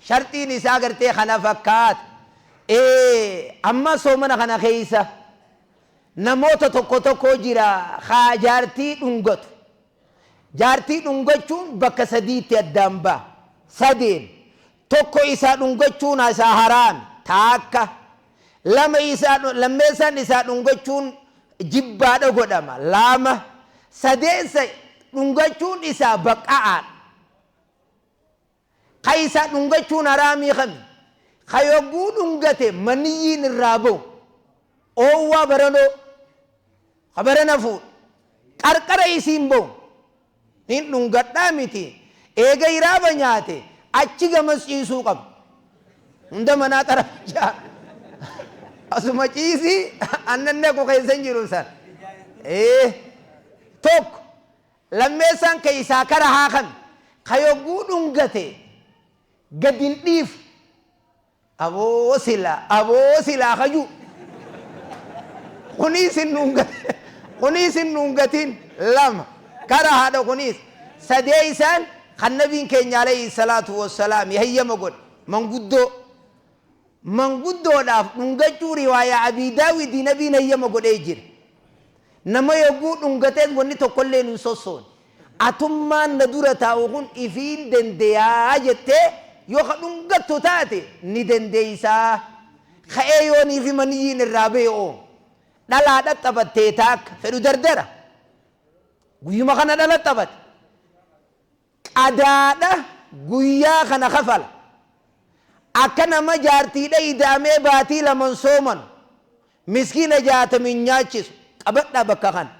sharxiin isaa gartee kana fakkaata. Amma soomana kana keeysa namoota tokko tokko jira haa jaartii dhungatu. Jaartii dhungachuun bakka sadiitti addaan ba'a. Sadeen tokko isaa dhungachuun isaa haraami taakka, lama isaa lammeessaan isaa dhungachuun jibbaadha godhama lama, sadeessa dhungachuun isaa baqa'aadha. Ka isaa dhungachuun haraamii kami? Ka yogguu dhungate maniyyiin irraa ba'u oowwaa baranoo ka barana fuudhu qarqara isiin ba'u hin dhungadhaa miti eega hiraaba nyaate achi gamas ciisuu qaba. Hunda manaa xarafachaa asuma ciisii annan neeku keessa hin jiru san. Tokko lammeessaan ka isaa kara haa kami? Ka yogguu dhungate gad hin dhiifu aboo silaa aboo silaa kaju kuniis hin dhungatin kuniis hin dhungatin lama kara haadha kuniis sadee isaan kan nabiin keenya alayhi salaatu wassalaam hayyama godhe manguddoo manguddoodhaaf dhungachuu riwaayaa Abii Daawidii nabiin hayyama godhee jira. Nama yogguu dhungatees wanni tokkollee hin sossoone. Atummaan na dura taa'u kun ifiin dandeeyaa jettee yoo ka dhungattu taate ni dandeeysaa. Ka'ee yoonii fi maniyyiin irraa ba'e oo dhalaadha taphattee taakka fedhu dardara. Guyyuma kana dhala taphate. Qadaadha guyyaa kana kafala. Akka nama jaartiidha ida'amee baatii laman sooman miskiina 60 nyaachisu qabadhaa bakka kana.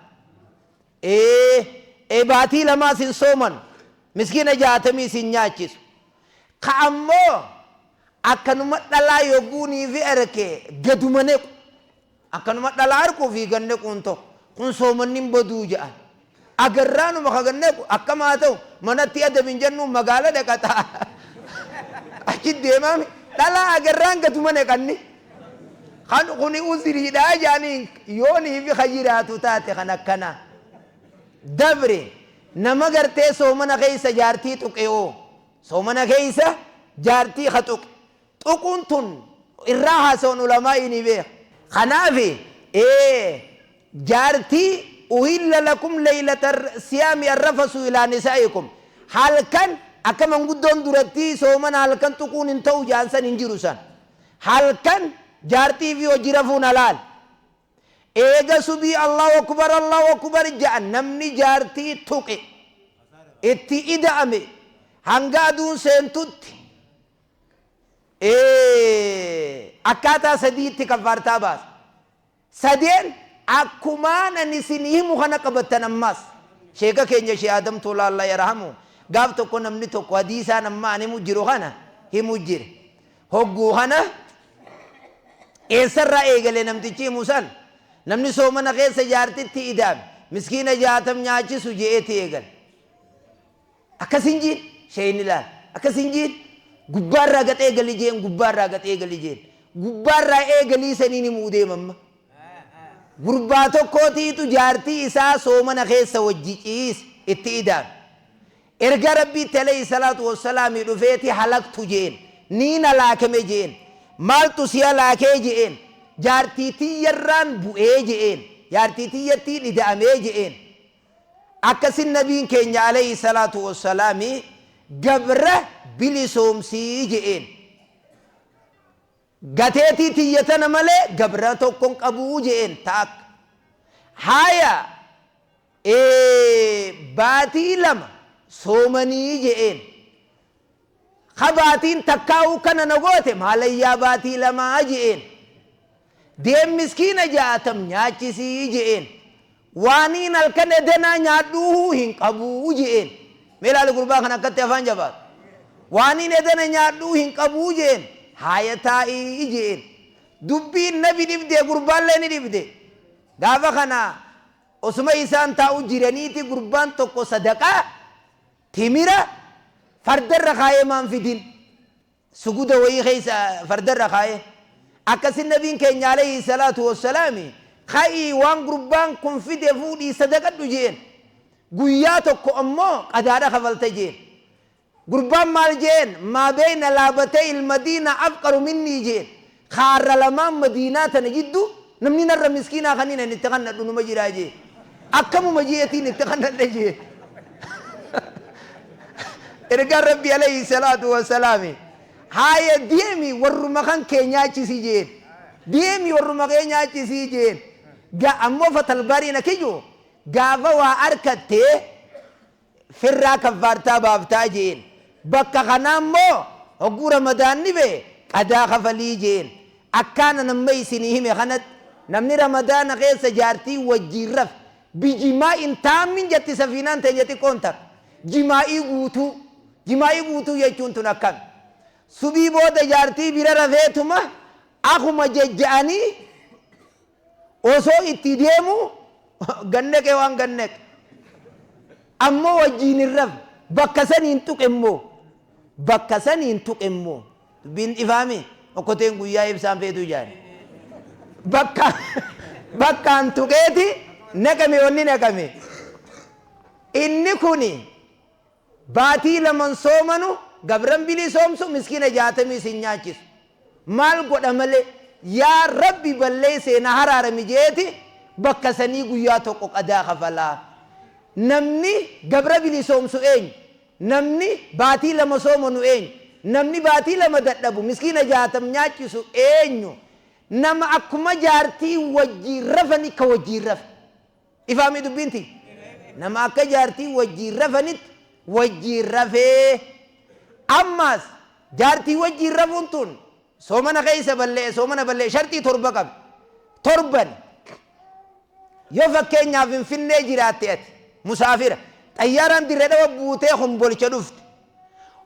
Baatii lamaas hin sooman miskiina 60 sin nyaachisu. Ka ammoo akkanuma dhalaa yogguunii fi erke gaduma nequ akkanuma dhalaa harkuu fi ganne kun tokko kun soomanni hin baduu jedhan. Agarraanuma ka gannequ akkam haa ta'u manatti adabin jennu magaala dhaqataa. Achi deemaami dhalaa agarraan gaduma neqanni. Kan kuni uzriidhaa jedhaniin yoonii fi ka jiraatu taate kan akkanaa. Dabre nama gartee soomana keessa jaartii tuqe oo soomana keessa jaartii ka tuqe tuquun tun irraa haasawan ulamaa ni beeka. Kanaaf jaartii uhilla lakum leylata siyaami arrafasu ilaa nisaa'ikum halkan akka manguddoon duratti soomana halkan tuquun hin ta'u jaansan hin jiru san halkan jaartii fi hojii rafuun halaal. Eega subii Allahu akbar Allahu akbar ja'an namni jaartii tuqe itti ida'ame hanga aduun seentutti akkaataa sadiitti kafaartaa baasa. Sadeen akkumaan ani isin himu kana qabattan ammaas sheeka keenya Shee Adam Tuulaa Allah yarhamu gaaf tokko namni tokko hadiisaan amma ani himu jiru kana himu jire. Hogguu kana eessarraa eegale namtichi himu san namni soomana keessa jaartitti ida'ame miskiina 60 nyaachisu je'eeti eegale. Akkas hin jiin sheen ilaala akkas hin jiin gubbaarraa gaxee gali jeen gubbaarraa gaxee gali jeen Gubbaarraa eegalii saniin himuu deemamma. Gurbaa tokkootiitu jaartii isaa soomana keessa wajji ciise itti idaame. Erga Rabbiitti alayhi salaatu wassalaami dhufeeti halaktu je'een. Niin halaakame je'een. Maaltu si halaakee je'een. Jaartii tiyyarraan bu'ee je'een. Jaartii tiyyattiin ida'amee je'een. Akkasin nabiin keenya alayhi salaatu wassalaami gabra bilisoomsii je'een. Gateetii tiyya tana malee gabra tokkon qabuu je'een taakka. Haaya baatii lama soomanii je'een. Ka baatiin takkaa'uu kana na goote maalayyaa baatii lamaa je'een. Deem miskiina 60 nyaachisii je'een. Waaniin halkan edenaa nyaadhuu hin qabuu je'een. Mee ilaali gurbaa kana akkatti afaan jabaatu. Waaniin edena nyaadhuu hin qabuu je'een. Haaya taa'ii je'een. Dubbiin nabi dhibdee gurbaallee ni dhibde. Gaafa kana osuma isaan taa'u jiraniiti gurbaan tokko sadaqaa timira fardarra kaayee maan fidin. Suguda wayii keessa fardarra kaayee. Akkasin nabiin keenya alayhi salaatu wassalaami ka'ii waan gurbaan kun fide fuudhii sadaqadhu je'een. Guyyaa tokko ammoo qadaadha kafalta je'een. Gurbaan maal je'een? Maa beeyna laabatee ilmadiina afqaru minnii je'een. Kaarra lamaan madiinaa tana jiddu namni narra miskiinaa kaniin ani itti kannadhu numa jiraa je'een. Akkamuma je'eetiin itti kannadhe je'een. Ergaan Rabbii alayhi salaatu wassalaami haaya deemi warruma kan kee nyaachisi je'een. Deemi warruma kee nyaachisii je'een. Ammoo fatalbaariin akiyyu gaafa waa arkattee firraa kaffaartaa baaftaa je'een. Bakka kanaa immoo hogguu ramadaanni ba'e qadaa kafalii je'een. Akkaana namma isinii hime kanatti namni ramadaana keessa jaartii wajjiin rafe bijimaa'in taammin jetti safiinaan teenya xiqqoon takka. Jimaa'ii guutuu. Jimaa'ii guutuu jechuun tun akkami? Subii booda jaartii bira rafeetuma akuma jejja'anii osoo itti deemu ganneqe waan ganneqe. Ammoo wajjiin hin rafne. Bakka saniin tuqe immoo. Bakka saniin tuqe immoo. Dubbiin ifaami okkoteen guyyaa ibsaan feetuu jaani. Bakka bakkaan tuqeeti naqame wanni naqame. Inni kuni baatii laman soomanu gabran bilisoomsu miskiina 60 sin nyaachisu. Maal godha malee yaa Rabbi balleessee na haraarami jeeti bakka sanii guyyaa tokko qadaa kafalaa. Namni gabra bilisoomsu eenyu? Namni baatii lama soomanu eenyu? Namni baatii lama dadhabu miskiina 60 nyaachisu eenyu? Nama akkuma jaartii wajjiin rafani ka wajjiin rafe. Ifaami dubbiinti? Nama akka jaartii wajjiin rafanitti wajjiin rafee. Ammas jaartii wajjiin rafuun tun soomana keessa balle'e soomana balle'e sharxii 7 qabe. 7 yoo fakkeenyaaf Finfinnee jiraatte ati musaafira xayyaaraan dirree dhawa buutee hombolcha dhufte.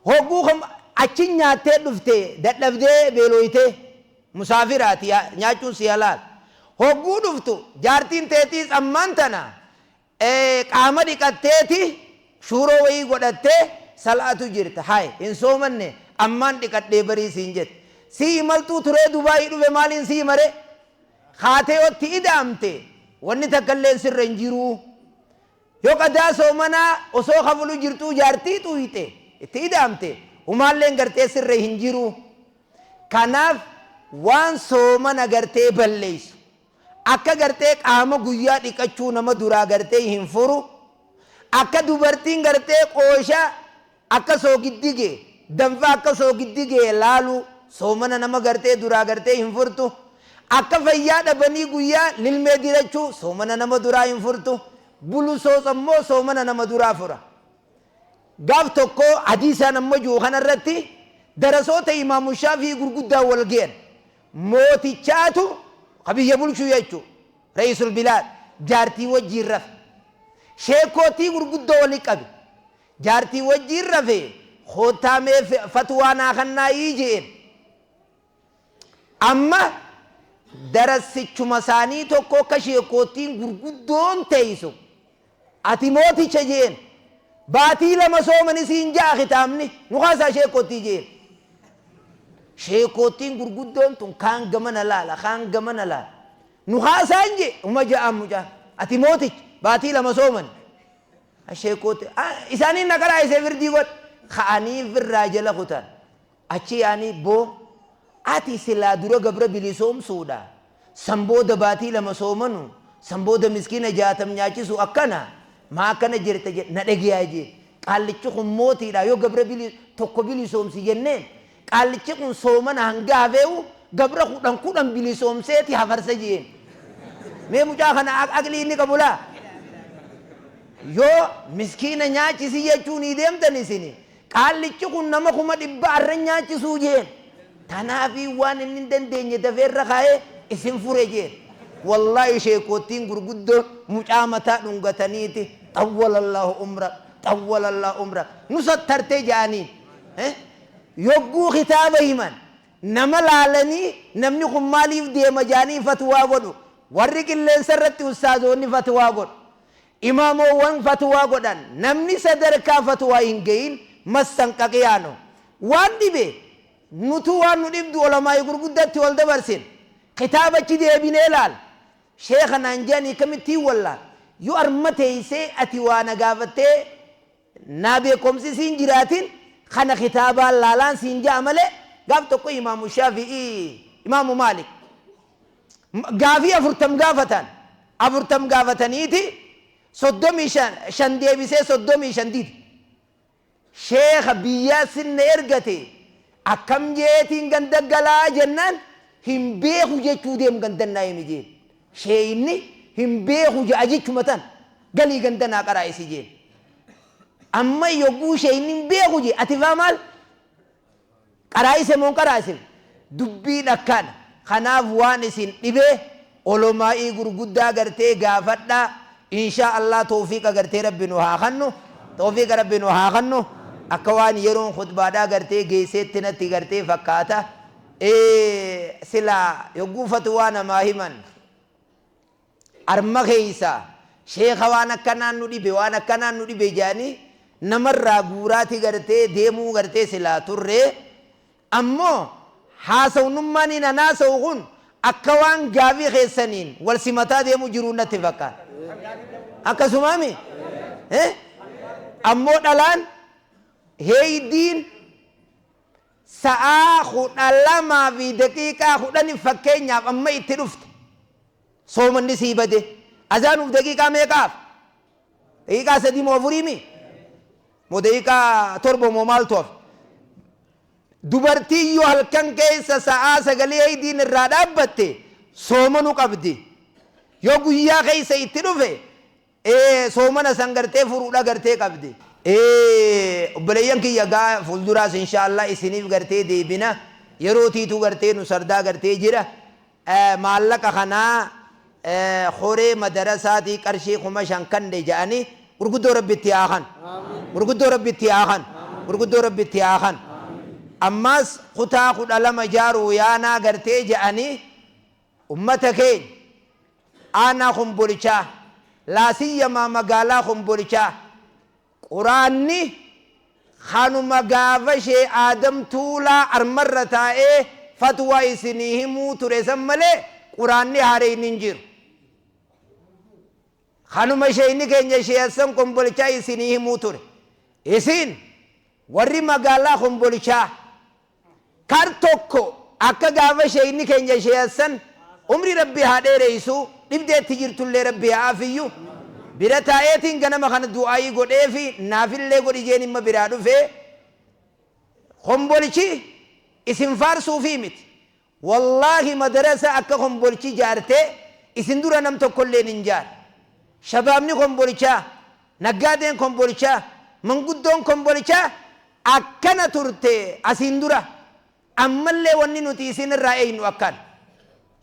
Hogguu achi nyaattee dhufte dadhabdee beelooytee musaafiraati nyaachuun si halaal. Hogguu dhuftu jaartiin teetiis ammaan tana qaama dhiqatteeti shuuroo wayii godhattee salaatu jirta. Haay hin soomanne ammaan dhiqadhee barii siin jette. Si imaltuu turee Dubaayii dhufe maaliin si himare? Kaatee otti ida'amte wanni takka illee sirra hin jiruu. Yoo qadaa soomanaa osoo kafaluu jirtuu jaartii xuyxe itti ida'amte humaalleen gartee sirra hin jiruu. Kanaaf waan soomana gartee balleessu akka gartee qaama guyyaa dhiqachuu nama duraa gartee hin furu. Akka dubartiin gartee qoosha akka soogiddigee danfa akka soogiddigee laalu soomana nama gartee duraa gartee hin furtu. Akka fayyaa dhabanii guyyaa lilmee dirachuu soomana nama duraa hin furtu. Bulusoos ammoo soomana nama duraa fura. Gaaf tokko hadiisaan amma jiru kanarratti darasoota Imaamu Shaafii gurguddaa wal ge'an. Mootichaatu ka biyya bulchuu jechuu Ra'iisul Bilaad jaartii wajjiin rafe. Sheekootii gurguddoo wali qabe. Jaartii wajjiin rafe koottaa mee fatwaa naa kannaayii je'een. Amma darassichuma isaanii tokko akka sheekootiin gurguddoon teessu ati mooticha je'een. Baatii lama soomani siin ja'a kitaabni nu kaasaa sheekootii je'een. Sheekootiin gurguddoon tun kaan gamana laala, kaan gamana laala. Nu haasaan je uma ja'an mucaa. Ati mooticha baatii 2 sooman. Sheekootii isaaniin na qaraa isee firdii godh. Ka'anii firraa jala kutan. Achi yaanii boo ati silaa dura gabra bilisoomsuudha. San booda baatii 2 soomanu. San booda miskiina 60 nyaachisu akkana. Maa akkana jirta jedhe na dhagiyaa jee. Qaallichi kun mootiidha yoo gabra tokko bilisoomsi jenneen. Qaallichi kun soomana hanga hafeewu gabra 10 10 bilisoomseeti hafarsa jeen. Mee mucaa kana aqlii inni qabu laa. Yoo miskiina nyaachisi jechuu ni deemtan isini. Qaallichi kun nama 100,000 arra nyaachisuu jeen. Tanaafi waan inni hin dandeenye dafeerra kaa'ee isin fure jeen. Wallaahi sheekootiin gurguddoon mucaa mataa dhungataniiti xawwalallahu umrak xawwalallahu umrak nu sattartee ja'aniin. Yogguu kitaaba himan nama laalanii namni kun maaliif deema ja'anii fatwaa godhu. Warri qilleensa irratti ustaazoonni fatwaa godhu. Imaamoowwan fatwaa godhan. Namni sadarkaa fatwaa hin gahin massanqaqiyaano. Waan dhibe nutu waan nu dhibdu olamaa'ii gurguddatti wal dabarsin. Kitaabachi deebinee laal. Sheekha naan jedhanii kamittiin wallaal. Yoo arma teessee ati waa na gaafattee naa beekomsi siin jiraatin kana kitaabaan laalaan siin ja'a malee gaaf tokko Imaamu Shaafi'ii Imaamu Maalik gaafii 40 gaafatan 40 gaafataniiti 35 deebisee 35 dide. Sheekha biyyaa sinna ergate akkam jeetiin ganda galaa jennaan hin beeku jechuu deem gandannaa himi jeen. Sheeyinni hin beeku ja'a jechuma tan galii gandanaa qaraa isi jeen. Amma yogguu sheeyinni hin beeku jee ati faa maal qaraa'ise moo hin qaraa'isine? Dubbiin akkana. Kanaaf waan isin dhibee olomaa'ii gurguddaa gartee gaafadhaa. Inshaa Allah tawfiiqa gartee Rabbi nu haa kannu. Tawfiiqa Rabbi nu haa kannu. Akka waan yeroon khutbaadhaa gartee geesseetti natti gartee fakkaata. Silaa yogguu fatwaa namaa himan arma keessa sheekha waan akkanaan nu dhibe waan akkanaan nu dhibe jedhanii namarraa guuraati gartee deemuu gartee silaa turre. Ammoo haasawnummaan inni haasa'u kun akka waan gaafii keessaniin wal simataa deemuu jiru natti fakkaata. Akkasumaami? Ammoo dhalaan heeydiin sa'aa 12:10 fakkeenyaaf amma itti dhufte. Soomanni sii bade. Azaanuuf daqiiqaa meeqaaf? Daqiiqaa 3 moo 4 mi? Moo daqiiqaa 7 moo maaltu hafe? Dubartiin yoo halkan keessa sa'aa 9 heeydiin irraa dhaabbatte soomanuu qabdi. Yoo guyyaa keessa itti dhufe soomana san gartee furuudha gartee qabdi. Obboleeyyan kiyya gaa fuulduraas inshaallah isiniif gartee deebina. Yeroo tiituu gartee nu sardaa gartee jira. Maallaqa kanaa horee madarasaatii qarshii 5,000 kanne jedhanii gurguddoo Rabbitti haa kan. Gurguddoo Rabbitti haa kan. Gurguddoo Rabbitti haa kan. Ammas kutaa 12 jaaruu yaanaa gartee jedhanii ummata keenya aanaa Kombolichaa laasiyyamaa magaalaa Kombolichaa quraanni kanuma gaafa ishee Aadam Tuulaa armarra taa'ee fatwaa isinii himuu ture san malee quraanni haareen hin jiru. Kanuma isheen keenya ishee Hassan Kombolichaa isinii himuu ture. Isin warri magaalaa Kombolichaa kar tokko akka gaafa isheen keenya ishee Hassan umri Rabbi haa dheeressu dhibdeetti jirtullee Rabbi haa afiyyu bira taa'eetiin ganama kana du'aayii godheefi naafillee godhi jeen imma biraa dhufee Kombolichi isin faarsuufii miti. Wallaahi madarasa akka Kombolichi jaartee isin dura nam tokkolleen hin jaar. Shabaabni Kombolichaa, naggaadeen Kombolichaa, manguddoon Kombolichaa akkana turte asiin dura. Ammallee wanni nuti isin irraa eeynu akkana.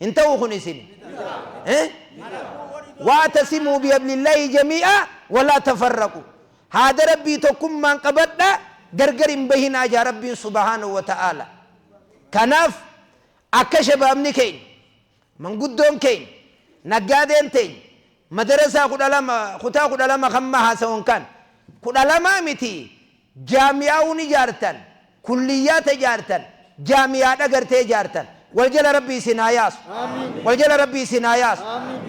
Hin ta'u kun isin. Wa'tasimuu bihablillahi jamii'a walaa tafarraqu. Haada Rabbii tokkummaan qabadha gargar hin bahinaa jaa Rabbiin subhaanahu wa ta'aala. Kanaaf akka shabaabni keenya, manguddoon keenya, naggaadeen teenya madarasaa 12 kutaa 12 kan mahaasawan kan 12 miti jaami'aawun ijaartan, kulliyyaata ijaartan, Jaamiyaadha gartee ijaartan. Wal jala Rabbi isin haa yaasu. Wal jala Rabbi isin haa yaasu.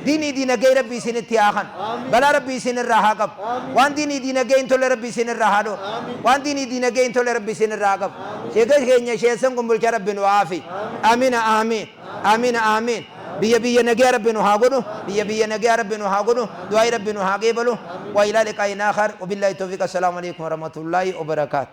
Diinii diinagdee Rabbi isinitti haa kanu. Balaa Rabbi isin irraa haa qabu. Waan diinii diinagdee hin tolle Rabbi isin irraa haa dhoorgu. Waan diinii diinagdee hin tolle Rabbi isin irraa haa qabu. Sheeka keenya sheessan Kombolchaa Rabbi nu haa aafi. Amina aamiin. Amina aamiin. Biyya biyya nagaya Rabbi nu haa godhu. Biyya biyya nagaya Rabbi nu haa godhu. Du'aayi Rabbi nu haa qeebalu. Wa ilaa liqaa'in aakhar. Wabillahi tawfiiq. Assalaamu alaikum warahmatullaahi wabarakaatu.